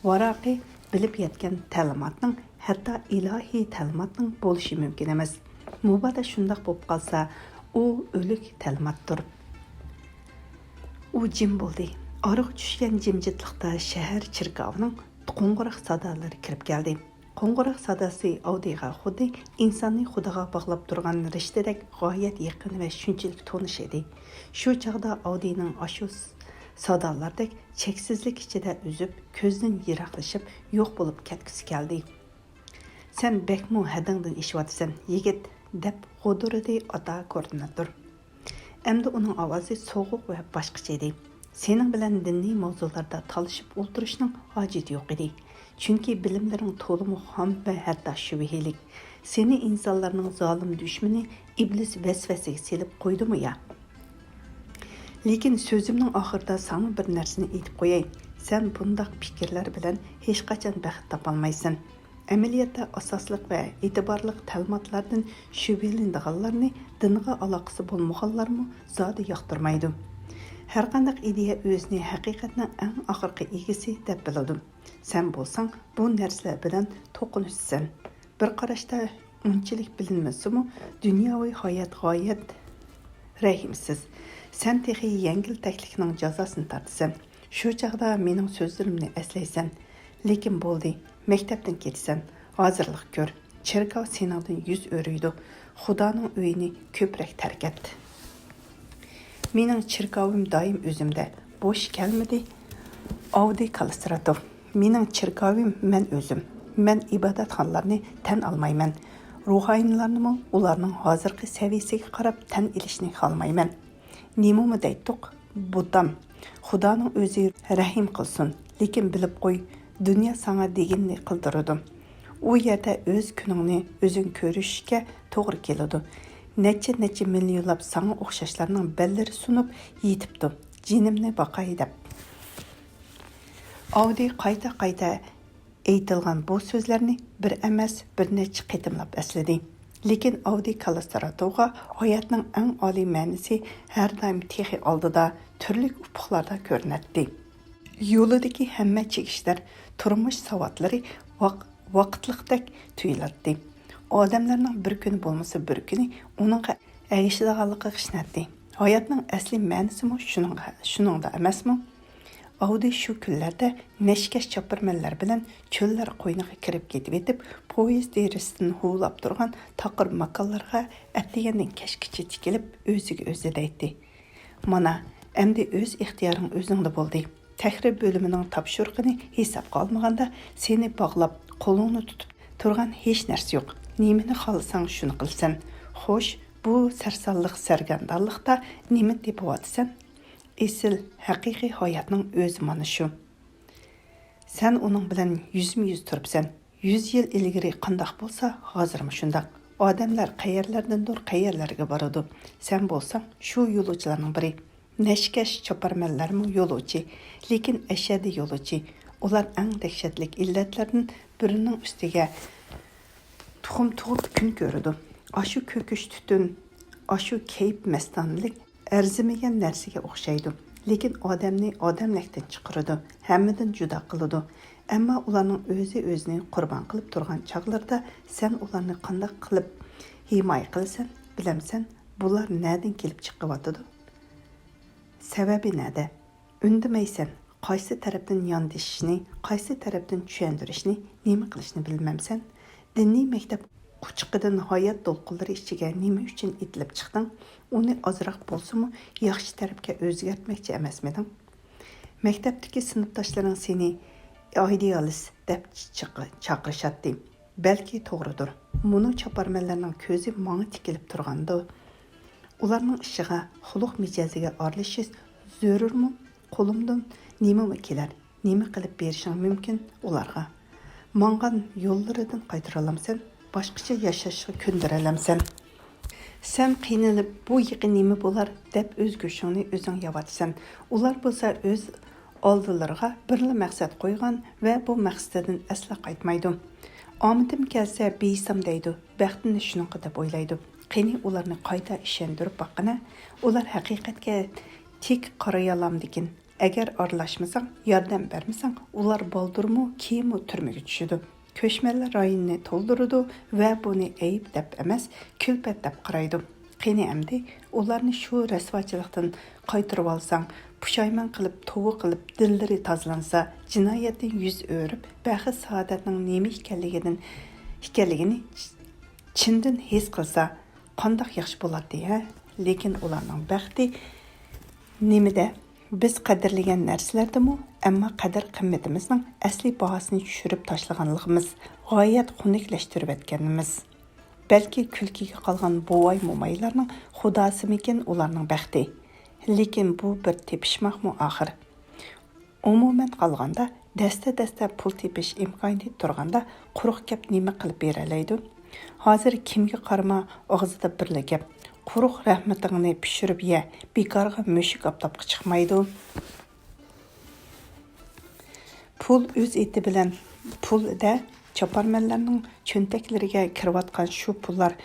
ۋاراقى بىلىپ يەتكەن تەلىماتنىڭ، ھەتتا ئىلاھىي تەلىماتنىڭ بولۇشى مۇمكىن ئەمەس. مۇبادا شۇنداق بولۇپ قالسا، ئۇ ئۆلۈك تەلىماتتۇر. ئۇ جىم بولدى. ئارىغا چۈشكەن جىمجىتلىقتا شەھەر چېركاۋىنىڭ قوڭغۇراق سادالىرى كىرىپ كەلدى. قوڭغۇراق ساداسى ئاۋدىيغا خۇددى ئىنساننى خۇداغا باغلاپ تۇرغان رىشتىدەك غايەت يېقىن ۋە شۇنچىلىك تونۇش ئىدى. شۇ چاغدا ئاۋدىينىڭ ئاشۇ س-، سادالاردەك چەكسىزلىك ئىچىدە ئۈزۈپ، كۆزدىن يىراقلىشىپ، يوق بولۇپ كەتكۈسى كەلدى. «سەن بەكمۇ ھەددىڭدىن ئېشىۋاتىسەن، يىگىت!» دەپ غودۇرىدى ئاتا كوردىناتور. ئەمدى ئۇنىڭ ئاۋازى سوغۇق ۋە باشقىچە ئىدى. «سېنىڭ بىلەن دىنىي ماۋزۇلاردا تالىشىپ ئولتۇرۇشنىڭ ھاجىتى يوق ئىدى. چۈنكى بىلىملىرىڭ تولىمۇ خام ۋە ھەتتا شۈبھىلىك. سېنى ئىنسانلارنىڭ زالىم دۈشمىنى ئىبلىس ۋەسۋەسىگە سېلىپ قويدىمۇ يا؟ لېكىن سۆزۈمنىڭ ئاخىرىدا ساڭا بىر نەرسىنى ئېيتىپ قوياي. سەن بۇنداق پىكىرلەر بىلەن ھېچقاچان بەخت تاپالمايسەن. ئەمەلىيەتتە ئاساسلىق ۋە ئېتىبارلىق تەلىماتلاردىن شۈبھىلىنىدىغانلارنى دىنغا ئالاقىسى بولمىغانلارمۇ زادى ياقتۇرمايدۇ. ھەرقانداق ئىدىيە ئۆزىنى ھەقىقەتنىڭ ئەڭ ئاخىرقى ئىگىسى دەپ بىلىدۇ. سەن بولساڭ بۇ نەرسىلەر بىلەن توقۇنۇشىسەن. بىر قاراشتا ئۇنچىلىك بىلىنمىسىمۇ، دۇنياۋى ھايات غايەت رەھىمسىز. سەن تېخى يەڭگىلتەكلىكنىڭ جازاسىنى تارتىسەن. شۇ چاغدا مېنىڭ سۆزلىرىمنى ئەسلەيسەن. لېكىن بولدى، مەكتەپتىن كېتىسەن. ھازىرلىق كۆر. چېركاۋ سېنىڭدىن يۈز ئۆرۈيدۇ. خۇدانىڭ ئۆيىنى كۆپرەك تەرك ئەت. مېنىڭ چېركاۋىم دائىم ئۆزۈمدە. بوش كەلمىدى. ئاۋدىي كاللىستراتوف. مېنىڭ چېركاۋىم مەن ئۆزۈم. مەن ئىبادەتخانىلارنى تەن ئالمايمەن. روھانىيلارنىمۇ ئۇلارنىڭ ھازىرقى سەۋىيىسىگە قاراپ تەن ئېلىشنى خالىمايمەن. نېمىمۇ دەيتتۇق؟ بۇتام. خۇدانىڭ ئۆزى رەھىم قىلسۇن. لېكىن بىلىپ قوي، دۇنيا ساڭا دېگىنىنى قىلدۇرىدۇ. ئۇ يەردە ئۆز كۈنۈڭنى ئۆزۈڭ كۆرۈشۈشكە توغرا كېلىدۇ. نەچچە، نەچچە مىليونلاپ ساڭا ئوخشاشلارنىڭ بەللىرى سۇنۇپ يېتىپتۇ، جېنىمنى باقاي دەپ. ئاۋدىي قايتا-قايتا ئېيتىلغان بۇ سۆزلەرنى بىر ئەمەس، بىر نەچچە قېتىملاپ ئەسلىدى. لېكىن ئاۋدىي كاللىستراتوغا ھاياتنىڭ ئەڭ ئالىي مەنىسى ھەر دائىم تېخى ئالدىدا، تۈرلۈك ئۇپۇقلاردا كۆرۈنەتتى. يولىدىكى ھەممە چېكىشلەر، تۇرمۇش ساۋاتلىرى ۋاق-، ۋاقىتلىقتەك تۇيۇلاتتى. ئادەملەرنىڭ بىر كۈنى بولمىسا بىر كۈنى ئۇنىڭغا ئەگىشىدىغانلىقىغا ئىشىنەتتى. ھاياتنىڭ ئەسلىي مەنىسىمۇ شۇنىڭغا، شۇنىڭدا ئەمەسمۇ؟ ئاۋدى شۇ كۈنلەردە نەشكەش چاپپىرمەنلەر بىلەن چۆللەر قوينىغا كىرىپ كېتىۋېتىپ، پويىز دېرىزىسىدىن ھۇۋلاپ تۇرغان تاقىر ماكانلارغا ئەتىگەندىن كەچكىچە تىكىلىپ، ئۆزىگە ئۆزى دەيتتى: «مانا، ئەمدى ئۆز ئىختىيارىڭ ئۆزۈڭدە بولدى. تەھرىر بۆلۈمىنىڭ تاپشۇرۇقىنى ھېسابقا ئالمىغاندا، سېنى باغلاپ، قولۇڭنى تۇتۇپ تۇرغان ھېچ نەرسە يوق. نېمىنى خالىساڭ، شۇنى قىلىسەن. خوش، بۇ سەرسانلىق، سەرگەردانلىقتا نېمە تېپىۋاتىسەن؟ ئېسىل، ھەقىقىي ھاياتنىڭ ئۆزى مانا شۇ. سەن ئۇنىڭ بىلەن يۈزمۇ يۈز تۇرۇپسەن. يۈز يىل ئىلگىرى قانداق بولسا، ھازىرمۇ شۇنداق. ئادەملەر قەيەرلەردىندۇر قەيەرلەرگە بارىدۇ. سەن بولساڭ شۇ يولۇچىلارنىڭ بىرى. نەشكەش چاپارمەنلەرمۇ يولۇچى، لېكىن ئەشەددىي يولۇچى. ئۇلار ئەڭ دەھشەتلىك ئىللەتلەردىن بىرىنىڭ ئۈستىگە تۇخۇم تۇغۇپ كۈن كۆرىدۇ. ئاشۇ كۆكۈش تۈتۈن، ئاشۇ كەيپ مەستانىلىك ئەرزىمىگەن نەرسىگە ئوخشايدۇ، لېكىن ئادەمنى ئادەملىكتىن چىقىرىدۇ، ھەممىدىن جۇدا قىلىدۇ. ئەمما ئۇلارنىڭ ئۆزى ئۆزىنى قۇربان قىلىپ تۇرغان چاغلىرىدا سەن ئۇلارنى قانداق قىلىپ ھىمايە قىلىسەن، بىلەمسەن، بۇلار نەدىن كېلىپ چىقىۋاتىدۇ؟ سەۋەبى نەدە؟ ئۈندىمەيسەن، قايسى تەرەپتىن ياندىشىشنى، قايسى تەرەپتىن چۈشەندۈرۈشنى، نېمە قىلىشنى بىلمەمسەن؟ دىنىي مەكتەپ قۇچىقىدىن ھايات دولقۇنلىرى ئىچىگە نېمە ئۈچۈن ئېتىلىپ چىقتىڭ؟ ئۇنى ئازراق بولسىمۇ ياخشى تەرەپكە ئۆزگەرتمەكچى ئەمەسمىدىڭ؟ مەكتەپتىكى سىنىپداشلىرىڭ سېنى ئايدىيالىست دەپ چىق-، چاقىرىشاتتى. بەلكى توغرىدۇر. مۇنۇ چاپارمەنلەرنىڭ كۆزى ماڭا تىكىلىپ تۇرغاندۇ. ئۇلارنىڭ ئىشىغا، خۇلق مىجەزىگە ئارىلىشىش زۆرۈرمۇ؟ قولۇمدىن نېمىمۇ كېلەر؟ نېمە قىلىپ بېرىشىڭ مۇمكىن ئۇلارغا؟ ماڭغان يوللىرىدىن قايتۇرالامسەن؟ باشقىچە ياشاشقا كۆندۈرەلەمسەن؟ سەن قىينىلىپ، «بۇ يېقى نېمە بولار؟» دەپ ئۆز گۆشۈڭنى ئۆزۈڭ يەۋاتىسەن. ئۇلار بولسا ئۆز ئالدىلىرىغا بىرلا مەقسەت قويغان ۋە بۇ مەقسىتىدىن ئەسلا قايتمايدۇ. «ئامىتىم كەلسە، بېيىسام» دەيدۇ، بەختىنى شۇنىڭغا دەپ ئويلايدۇ. قېنى، ئۇلارنى قايتا ئىشەندۈرۈپ باققىنە، ئۇلار ھەقىقەتكە تىك قارايالامدىكىن. ئەگەر ئارىلاشمىساڭ، ياردەم بەرمىسەڭ، ئۇلار بالدۇرمۇ، كېيىنمۇ تۈرمىگە چۈشىدۇ. كۆچمەنلەر رايونىنى تولدۇرىدۇ ۋە بۇنى ئەيىب دەپ ئەمەس، كۈلپەت دەپ قارايدۇ. قېنى ئەمدى ئۇلارنى شۇ رەسۋاچىلىقتىن قايتۇرۇۋالساڭ، پۇشايمان قىلىپ، توۋا قىلىپ، دىللىرى تازىلانسا، جىنايەتتىن يۈز ئۆرۈپ، بەخت-سائادەتنىڭ نېمە ئىكەنلىكىدىن، ئىكەنلىكىنى چىندىن ھېس قىلسا، قانداق ياخشى بولاتتى ھە؟ لېكىن ئۇلارنىڭ بەختى نېمىدە؟ بىز قەدىرلىگەن نەرسىلەردىمۇ، ئەمما قەدىر-قىممىتىمىزنىڭ ئەسلىي باھاسىنى چۈشۈرۈپ تاشلىغانلىقىمىز غايەت خۇنۈكلەشتۈرۈۋەتكەنىمىز. بەلكى كۈلكىگە قالغان بوۋاي-مومايلارنىڭ خۇداسىمىكىن ئۇلارنىڭ بەختى؟ لېكىن بۇ بىر تېپىشماقمۇ ئاخىر؟ ئومۇمەن قالغاندا، دەستە-دەستە پۇل تېپىش ئىمكانىيىتى تۇرغاندا، قۇرۇق گەپ نېمە قىلىپ بېرەلەيدۇ؟ ھازىر كىمگە قارىما، ئاغزىدا بىرلا گەپ، «قۇرۇق رەھمىتىڭنى پىشۇرۇپ يە، بىكارغا مۈشۈك ئاپتاپقا چىقمايدۇ.» پۇل ئۆز ئېتى بىلەن پۇل دە، چاپارمەنلەرنىڭ چۆنتەكلىرىگە كىرىۋاتقان شۇ پۇللار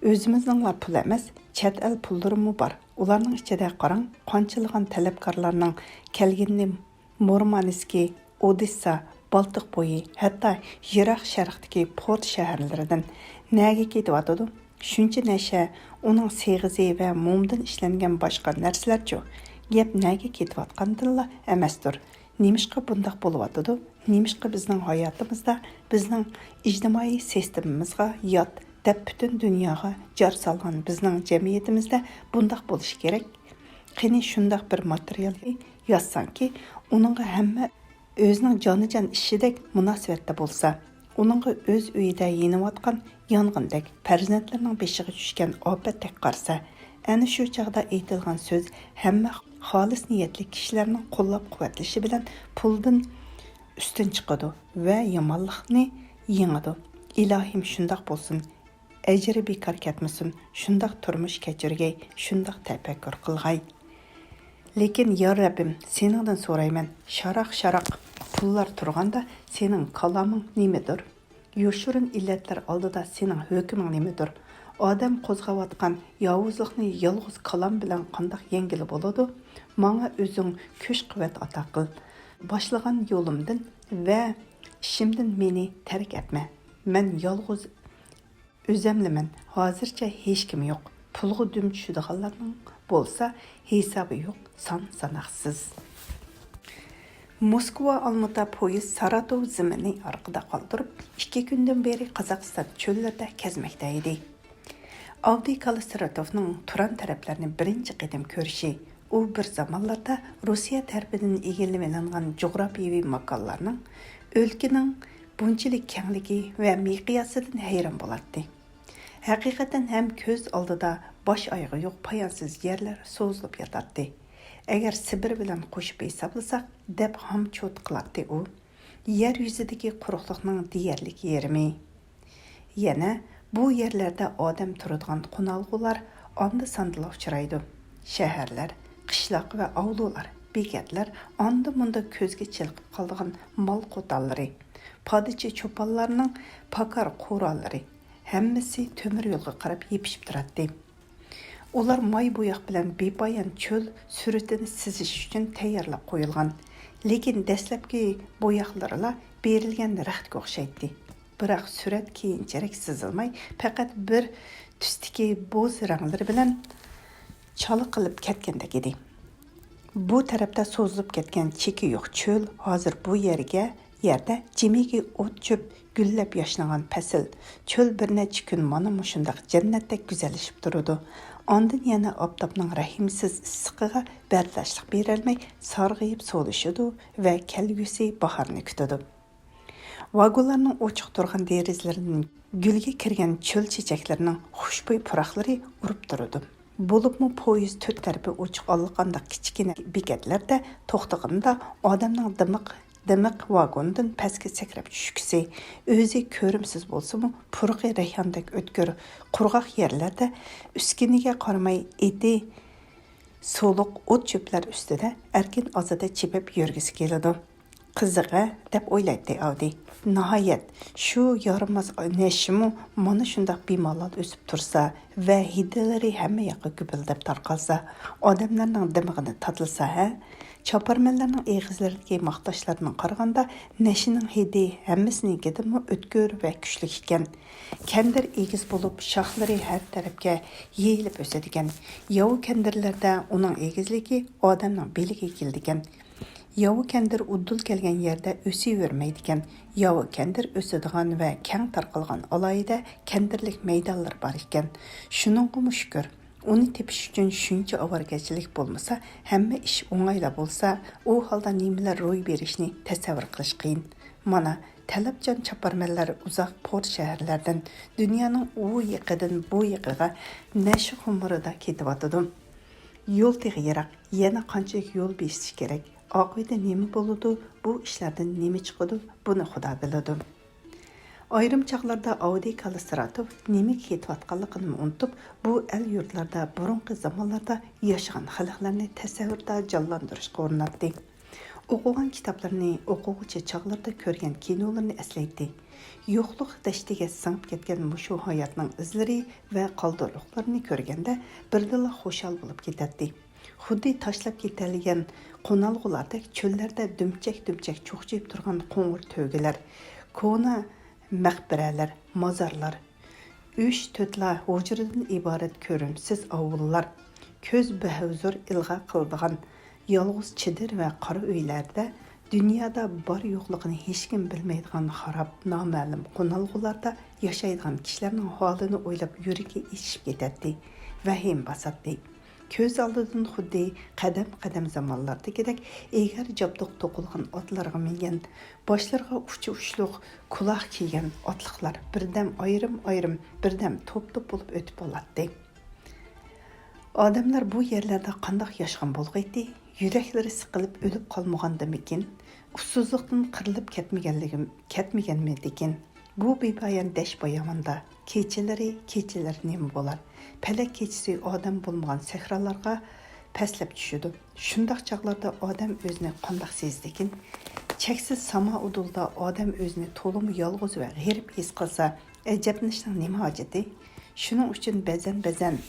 ئۆزىمىزنىڭلا پۇلى ئەمەس، چەت ئەل پۇللىرىمۇ بار. ئۇلارنىڭ ئىچىدە قاراڭ، قانچىلىغان تەلەپكارلارنىڭ كەلگىنىنى مۇرمانسكى، ئودېسسا، بالتىق بويى، ھەتتا يىراق شەرقتىكى پورت شەھەرلىرىدىن نەگە كېتىۋاتىدۇ؟ شۇنچە نەشە، ئۇنىڭ سېغىزى ۋە مومدىن ئىشلەنگەن باشقا نەرسىلەرچۇ؟ گەپ نەگە كېتىۋاتقاندىنلا ئەمەستۇر. نېمىشقا بۇنداق بولۇۋاتىدۇ؟ نېمىشقا بىزنىڭ ھاياتىمىزدا، بىزنىڭ ئىجتىمائىي سىستېمىمىزغا يات دەپ پۈتۈن دۇنياغا جار سالغان بىزنىڭ جەمئىيىتىمىزدە بۇنداق بولۇشى كېرەك؟ قېنى شۇنداق بىر ماتېرىيال يازساڭكى، ئۇنىڭغا ھەممە ئۆزىنىڭ جانىجان ئىشىدەك مۇناسىۋەتتە بولسا، ئۇنىڭغا ئۆز ئۆيىدە يېنىۋاتقان يانغىندەك، پەرزەنتلىرىنىڭ بېشىغا چۈشكەن ئاپەتتەك قارىسا، ئەنە شۇ چاغدا ئېيتىلغان سۆز ھەممە خالىس نىيەتلىك كىشىلەرنىڭ قوللاپ-قۇۋۋەتلىشى بىلەن پۇلدىن ئۈستۈن چىقىدۇ ۋە يامانلىقنى يېڭىدۇ. ئىلاھىم، شۇنداق بولسۇن. ئەجرى بىكار كەتمىسۇن، شۇنداق تۇرمۇش كەچۈرگەي، شۇنداق تەپەككۇر قىلغاي. لېكىن، يا رەببىم، سېنىڭدىن سورايمەن، شاراق-شاراق پۇللار تۇرغاندا سېنىڭ كالامىڭ نېمىدۇر؟ يوشۇرۇن ئىللەتلەر ئالدىدا سېنىڭ ھۆكمۈڭ نېمىدۇر؟ ئادەم قوزغاۋاتقان ياۋۇزلۇقنى يالغۇز كالام بىلەن قانداق يەڭگىلى بولىدۇ؟ ماڭا ئۆزۈڭ كۈچ-قۇۋۋەت ئاتا قىل. باشلىغان يولۇمدىن ۋە ئىشىمدىن مېنى تەرك ئەتمە. مەن يالغۇز ئۆزەملىمەن، ھازىرچە ھېچكىم يوق. پۇلغا دۈم چۈشىدىغانلارنىڭ بولسا ھېسابى يوق، سان ساناقسىز. موسكۋا ئالمۇتا پويىز ساراتوۋ زېمىنى ئارقىدا قالدۇرۇپ، ئىككى كۈندىن بېرى قازاقىستان چۆللىرىدە كەزمەكتە ئىدى. ئاۋدىي كاللىستراتوفنىڭ تۇران تەرەپلەرنى بىرىنچى قېتىم كۆرۈشى، ئۇ بىر زامانلاردا روسىيە تەرىپىدىن ئىگىلىۋېلىنغان جۇغراپىيەۋى ماكانلارنىڭ، ئۆلكىنىڭ بۇنچىلىك كەڭلىكى ۋە مىقياسىدىن ھەيران بولاتتى. ھەقىقەتەن ھەم كۆز ئالدىدا باش-ئايىغى يوق پايانسىز يەرلەر سوزۇلۇپ ياتاتتى. ئەگەر سىبىر بىلەن قوشۇپ ھېسابلىساق، دەپ ھام-چوت قىلاتتى ئۇ. يەر يۈزىدىكى قۇرۇقلۇقنىڭ دېيەرلىك يېرىمى. يەنە بۇ يەرلەردە ئادەم تۇرىدىغان قونالغۇلار ئاندا-ساندىلا ئۇچرايدۇ. شەھەرلەر، قىشلاق ۋە ئاۋلۇلار، بېكەتلەر، ئاندا-مۇندا كۆزگە چېلىقىپ قالىدىغان مال قوتانلىرى، پادىچى چوپانلارنىڭ پاكار قوراللىرى، ھەممىسى تۆمۈر يولغا قاراپ يېپىشىپ تۇراتتى. ئۇلار ماي بوياق بىلەن بىپايان چۆل سۈرىتىنى سىزىش ئۈچۈن تەييارلاپ قويۇلغان. لېكىن دەسلەپكى بوياقلىرىلا بېرىلگەن رەختكە ئوخشايتتى. بىراق سۈرەت كېيىنچىرەك سىزىلماي، پەقەت بىر تۈستىكى بوز رەڭلىرى بىلەن چالا قىلىپ كەتكەندەك ئىدى. بۇ تەرەپتە سوزۇلۇپ كەتكەن چېكى يوق چۆل ھازىر بۇ يەرگە، يەردە جىمىكى ئوت-چۆپ گۈللەپ ياشنىغان پەسىل. چۆل بىر نەچچە كۈن مانا مۇشۇنداق جەننەتتەك گۈزەللىشىپ تۇرىدۇ. ئاندىن يەنە ئاپتاپنىڭ رەھىمسىز ئىسسىقىغا بەرداشلىق بېرەلمەي، سارغىيىپ سولىشىدۇ ۋە كەلگۈسى باھارنى كۈتىدۇ. ۋاگونلارنىڭ ئوچۇق تۇرغان دېرىزىلىرىدىن گۈلگە كىرگەن چۆل چېچەكلىرىنىڭ خۇشبۇي پۇراقلىرى ئۇرۇپ تۇرىدۇ. بولۇپمۇ پويىز تۆت تەرىپى ئوچۇق ئاللىقانداق كىچىككىنە بېكەتلەردە توختىغىنىدا ئادەمنىڭ دىمىق، دىمىق ۋاگوندىن پەسكە سەكرەپ چۈشكۈسى، ئۆزى كۆرۈمسىز بولسىمۇ، پۇرىقى رەيھاندەك ئۆتكۈر، قۇرغاق يەرلەردە ئۈسكۈنىگە قارىماي ئېتى سولۇق ئوت-چۆپلەر ئۈستىدە ئەركىن-ئازادە چېپىپ يۈرگۈسى كېلىدۇ. قىزىق-ھە، دەپ ئويلايتتى ئاۋدى. ناھايەت، شۇ يارىماس نەشىمۇ مانا شۇنداق بىمالال ئۆسۈپ تۇرسا ۋە ھىدلىرى ھەممە ياققا گۈپۈلدەپ تارقالسا، ئادەملەرنىڭ دىمىقىنى تاتلىسا-ھە؟ چاپارمەنلەرنىڭ ئېغىزلىرىدىكى ماختاشلاردىن قارىغاندا، نەشىنىڭ ھىدى ھەممىسىنىڭكىدىنمۇ ئۆتكۈر ۋە كۈچلۈك ئىكەن. كەندىر ئېگىز بولۇپ، شاخلىرى ھەر تەرەپكە يېيىلىپ ئۆسىدىكەن. ياۋا كەندىرلەردە ئۇنىڭ ئېگىزلىكى ئادەمنىڭ بېلىگە كېلىدىكەن. ياۋا كەندىر ئۇدۇل كەلگەن يەردە ئۆسۈۋېرمەيدىكەن. ياۋا كەندىر ئۆسىدىغان ۋە كەڭ تارقالغان ئالاھىدە كەندىرلىك مەيدانلىرى بار ئىكەن. شۇنىڭغىمۇ شۈكۈر، ئۇنى تېپىش ئۈچۈن شۇنچە ئاۋارىگەرچىلىك بولمىسا، ھەممە ئىش ئوڭايلا بولسا، ئۇ ھالدا نېمىلەر روي بېرىشىنى تەسەۋۋۇر قىلىش قىيىن. مانا، تەلەپچان چاپارمەنلەر ئۇزاق پورت شەھەرلەردىن، دۇنيانىڭ ئۇ يېقىدىن بۇ يېقىغا نەشە خۇمۇرىدا كېتىۋاتىدۇ. يول تېخى يىراق، يەنە قانچىلىك يول بېسىش كېرەك؟ ئاقىۋىتى نېمە بولىدۇ؟ بۇ ئىشلاردىن نېمە چىقىدۇ؟ بۇنى خۇدا بىلىدۇ. ئايرىم چاغلاردا ئاۋدىي كاللىستراتوف نېمىگە كېتىۋاتقانلىقىنىمۇ ئۇنتۇپ، بۇ ئەل يۇرتلاردا بۇرۇنقى زامانلاردا ياشىغان خەلقلەرنى تەسەۋۋۇرىدا جانلاندۇرۇشقا ئۇرۇناتتى. ئوقۇغان كىتابلىرىنى، ئوقۇغۇچى چاغلىرىدا كۆرگەن كىنولىرىنى ئەسلەيتتى. يوقلۇق دەشتىگە سىڭىپ كەتكەن مۇشۇ ھاياتنىڭ ئىزلىرى ۋە قالدۇرۇقلىرىنى كۆرگەندە بىردىنلا خۇشال بولۇپ كېتەتتى. خۇددى تاشلاپ كېتەلىگەن قونالغۇلاردەك چۆللەردە دۈمچەك-دۈمچەك چوقچىيىپ تۇرغان قوڭۇر تۆگىلەر، كونا مەقبەرەلەر، مازارلار، ئۈچ-تۆتلا ھۇجرىدىن ئىبارەت كۆرۈمسىز ئاۋۇللار، كۆز بەھۇزۇر ئىلغا قىلىدىغان يالغۇز چېدىر ۋە قارا ئۆيلەردە، دۇنيادا بار-يوقلۇقىنى ھېچكىم بىلمەيدىغان خاراب، نامەلۇم قونالغۇلاردا ياشايدىغان كىشىلەرنىڭ ھالىنى ئويلاپ يۈرىكى ئېچىشىپ كېتەتتى، ۋەھىمە باساتتى. كۆز ئالدىدىن خۇددى قەدەم-قەدەم زامانلاردىكىدەك ئېگەر جابدۇق توقۇلغان ئاتلارغا مىنگەن، باشلىرىغا ئۇچى ئۇچلۇق كۇلاق كىيگەن ئاتلىقلار بىردەم ئايرىم-ئايرىم، بىردەم توپ-توپ بولۇپ ئۆتۈپ بولاتتى. ئادەملەر بۇ يەرلەردە قانداق ياشىغان بولغىيتتى؟ يۈرەكلىرى سىقىلىپ ئۆلۈپ قالمىغاندىمىكىن؟ ئۇسسۇزلۇقتىن قىرىلىپ كەتمىگەنلىكىم، كەتمىگەنمىدىكىن؟ بۇ بىپايان دەشت باياۋاندا كېچىلىرى، كېچىلىرى نېمە بولار؟ پەلەك كېچىسى ئادەم بولمىغان سەھرالارغا پەسلەپ چۈشىدۇ. شۇنداق چاغلاردا ئادەم ئۆزىنى قانداق سېزىدىكىن؟ چەكسىز ساما ئۇدۇلدا ئادەم ئۆزىنى تولىمۇ يالغۇز ۋە غېرىب ھېس قىلسا، ئەجەبلىنىشنىڭ نېمە ھاجىتى؟ شۇنىڭ ئۈچۈن بەزەن-بەزەن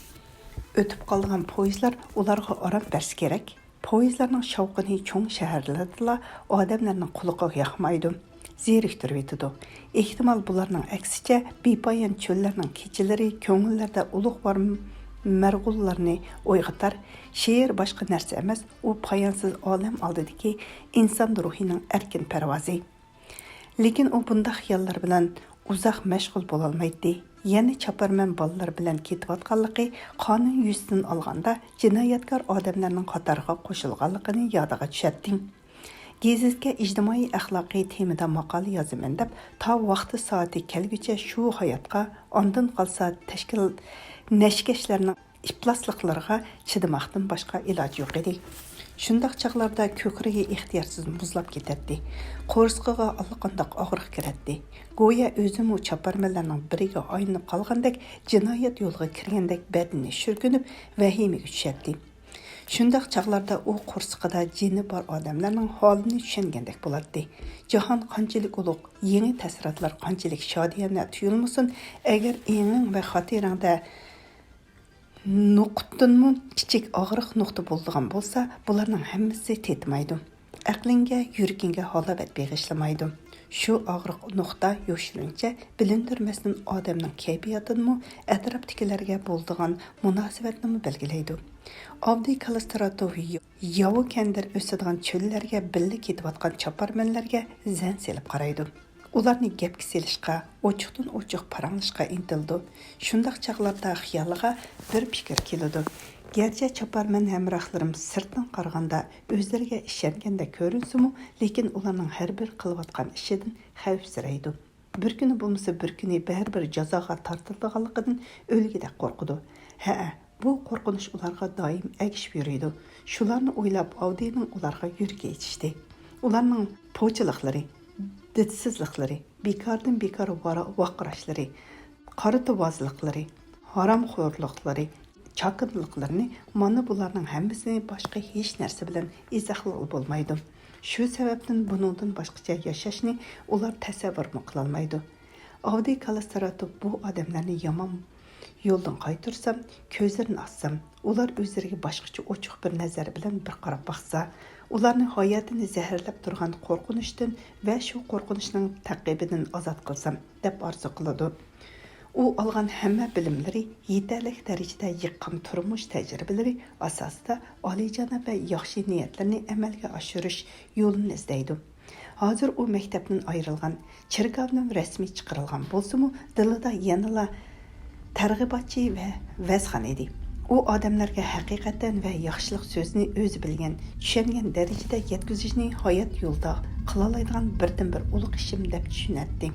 ئۆتۈپ قالىدىغان پويىزلار ئۇلارغا ئارام بەرسە كېرەك. پويىزلارنىڭ شاۋقۇنى چوڭ شەھەرلەردىلا ئادەملەرنىڭ قۇلىقىغا ياقمايدۇ، زېرىكتۈرۈۋېتىدۇ. ئېھتىمال، بۇلارنىڭ ئەكسىچە، بىپايان چۆللەرنىڭ كېچىلىرى كۆڭۈللەردە ئۇلۇغۋار مەرغۇللارنى ئويغىتار. شېئىر باشقا نەرسە ئەمەس، ئۇ پايانسىز ئالەم ئالدىدىكى ئىنسان روھىنىڭ ئەركىن پەرۋازى. لېكىن ئۇ بۇنداق خىياللار بىلەن ئۇزاق مەشغۇل بولالمايتتى. يەنە چاپارمەن بالىلار بىلەن كېتىۋاتقانلىقى، قانۇن يۈزىسىدىن ئالغاندا، جىنايەتكار ئادەملەرنىڭ قاتارىغا قوشۇلغانلىقىنى يادىغا چۈشەتتى. گېزىتكە ئىجتىمائىي ئەخلاقىي تېمىدا ماقالە يازىمەن دەپ، تا ۋاقتى سائىتى كەلگۈچە شۇ ھاياتقا، ئاندىن قالسا تەشكىل نەشكەشلەرنىڭ ئىپلاسلىقلىرىغا چىدىماقتىن باشقا ئىلاج يوق ئىدى. شۇنداق چاغلاردا كۆكرىكى ئىختىيارسىز مۇزلاپ كېتەتتى. قورسىقىغا ئاللىقانداق ئاغرىق كىرەتتى. گويا ئۆزىمۇ چاپارمەنلەرنىڭ بىرىگە ئايلىنىپ قالغاندەك، جىنايەت يولىغا كىرگەندەك بەدىنى شۈركۈنۈپ، ۋەھىمىگە چۈشەتتى. شۇنداق چاغلاردا ئۇ قورسىقىدا جېنى بار ئادەملەرنىڭ ھالىنى چۈشەنگەندەك بولاتتى. جاھان قانچىلىك ئۇلۇغ، يېڭى تەسىراتلار قانچىلىك شادىيانە تۇيۇلمىسۇن، ئەگەر ئېڭىڭ ۋە خاتىرەڭدە نۇقتىدىنمۇ كىچىك ئاغرىق نۇقتا بولىدىغان بولسا، بۇلارنىڭ ھەممىسى تېتىمايدۇ. ئەقلىڭگە، يۈرىكىڭگە ھالاۋەت بېغىشلىمايدۇ. شۇ ئاغرىق نۇقتا يوشۇرۇنچە بىلىندۈرمەستىن ئادەمنىڭ كەيپىياتىنىمۇ، ئەتراپتىكىلەرگە بولىدىغان مۇناسىۋەتنىمۇ بەلگىلەيدۇ. ئاۋدىي كاللىستراتوف ياۋا كەندىر ئۆسىدىغان چۆللەرگە بىللە كېتىۋاتقان چاپارمەنلەرگە زەن سېلىپ قارايدۇ. ئۇلارنى گەپكە سېلىشقا، ئوچۇقتىن ئوچۇق پاراڭلىشىشقا ئىنتىلىدۇ. شۇنداق چاغلاردا خىيالىغا بىر پىكىر كېلىدۇ. گەرچە چاپارمەن ھەمراھلىرىم سىرتتىن قارىغاندا ئۆزلىرىگە ئىشەنگەندەك كۆرۈنسىمۇ، لېكىن ئۇلارنىڭ ھەر بىر قىلىۋاتقان ئىشىدىن خەۋپسىرەيدۇ. بىر كۈنى بولمىسا بىر كۈنى بەرىبىر جازاغا تارتىلىدىغانلىقىدىن ئۆلگۈدەك قورقىدۇ. ھەئە، بۇ قورقۇنچ ئۇلارغا دائىم ئەگىشىپ يۈرىدۇ. شۇلارنى ئويلاپ ئاۋدىينىڭ ئۇلارغا يۈرىكى ئېچىشتى. ئۇلارنىڭ پوچىلىقلىرى، دىتسىزلىقلىرى، بىكاردىن بىكار ۋارا-، ۋارقىراشلىرى، قارا توۋازلىقلىرى، ھارامخورلۇقلىرى، چاكىنىلىقلىرىنى، مانا بۇلارنىڭ ھەممىسىنى باشقا ھېچ نەرسە بىلەن ئىزاھلىغىلى بولمايدۇ. شۇ سەۋەبتىن بۇنىڭدىن باشقىچە ياشاشنى ئۇلار تەسەۋۋۇرمۇ قىلالمايدۇ. ئاۋدىي كاللىستراتوف بۇ ئادەملەرنى يامان يولدىن قايتۇرسام، كۆزلىرىنى ئاچسام، ئۇلار ئۆزلىرىگە باشقىچە ئوچۇق بىر نەزەر بىلەن بىر قاراپ باقسا، ئۇلارنى ھاياتىنى زەھەرلەپ تۇرغان قورقۇنچتىن ۋە شۇ قورقۇنچنىڭ تەقىبىدىن ئازاد قىلسام، دەپ ئارزۇ قىلىدۇ. ئۇ ئالغان ھەممە بىلىملىرى، يېتەرلىك دەرىجىدە يىغقان تۇرمۇش تەجرىبىلىرى ئاساسىدا ئالىيجاناب ۋە ياخشى نىيەتلىرىنى ئەمەلگە ئاشۇرۇش يولىنى ئىزدەيدۇ. ھازىر ئۇ مەكتەپتىن ئايرىلغان، چېركاۋدىن رەسمىي چىقىرىلغان بولسىمۇ، دىلىدا يەنىلا تەرغىباتچى ۋە ۋەزخان ئىدى. ئۇ ئادەملەرگە ھەقىقەتەن ۋە ياخشىلىق سۆزىنى ئۆزى بىلگەن، چۈشەنگەن دەرىجىدە يەتكۈزۈشنى ھايات يولىدا قىلالايدىغان بىردىنبىر ئۇلۇغ ئىشىم دەپ چۈشىنەتتى.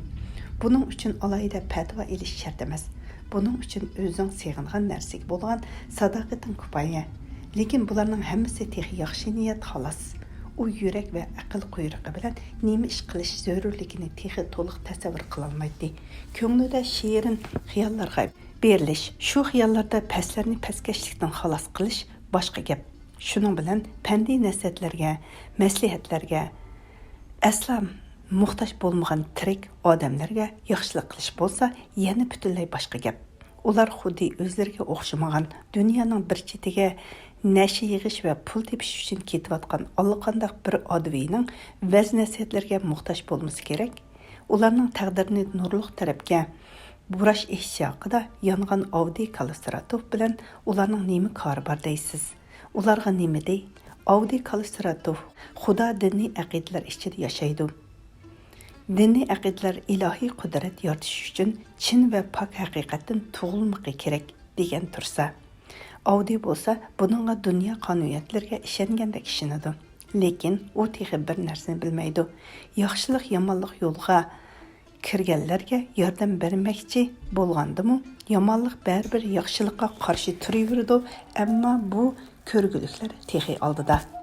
بۇنىڭ ئۈچۈن ئالاھىدە پەتىۋا ئېلىش شەرت ئەمەس. بۇنىڭ ئۈچۈن ئۆزۈڭ سېغىنغان نەرسىگە بولغان ساداقىتىڭ كۇپايە. لېكىن بۇلارنىڭ ھەممىسى تېخى ياخشى نىيەت، خالاس. ئۇ يۈرەك ۋە ئەقىل قۇيرۇقى بىلەن نېمە ئىش قىلىش زۆرۈرلۈكىنى تېخى تولۇق تەسەۋۋۇر قىلالمايتتى. كۆڭلىدە شېرىن خىياللارغا بېرىلىش، شۇ خىياللاردا پەسلەرنى پەسكەشلىكتىن خالاس قىلىش باشقا گەپ. شۇنىڭ بىلەن پەندىي نەسىھەتلەرگە، مەسلىھەتلەرگە، ئەسلا موھتاج بولمىغان تىرىك ئادەملەرگە ياخشىلىق قىلىش بولسا يەنە پۈتۈنلەي باشقا گەپ. ئۇلار خۇددى ئۆزلىرىگە ئوخشىمىغان، دۇنيانىڭ بىر چېتىگە نەشە يىغىش ۋە پۇل تېپىش ئۈچۈن كېتىۋاتقان ئاللىقانداق بىر ئادۋىينىڭ ۋەز-نەسىھەتلىرىگە موھتاج بولمىسا كېرەك. ئۇلارنىڭ تەقدىرىنى نۇرلۇق تەرەپكە بۇراش ئېھتىياقىدا يانغان ئاۋدىي كاللىستراتوف بىلەن ئۇلارنىڭ نېمە كارى بار دەيسىز؟ ئۇلارغا نېمە دەي؟ ئاۋدىي كاللىستراتوف خۇدا دىنىي ئەقىدىلەر ئىچىدە ياشايدۇ. دىنىي ئەقىدىلەر ئىلاھىي قۇدرەت يارىتىش ئۈچۈن چىن ۋە پاك ھەقىقەتتىن تۇغۇلمىقى كېرەك، دېگەن تۇرسا. ئاۋدىي بولسا بۇنىڭغا دۇنيا قانۇنىيەتلىرىگە ئىشەنگەندەك ئىشىنىدۇ. لېكىن ئۇ تېخى بىر نەرسىنى بىلمەيدۇ. ياخشىلىق يامانلىق يولغا كىرگەنلەرگە ياردەم بەرمەكچى بولغاندىمۇ، يامانلىق بەرىبىر ياخشىلىققا قارشى تۇرۇۋېرىدۇ، ئەمما بۇ كۆرگۈلۈكلەر تېخى ئالدىدا.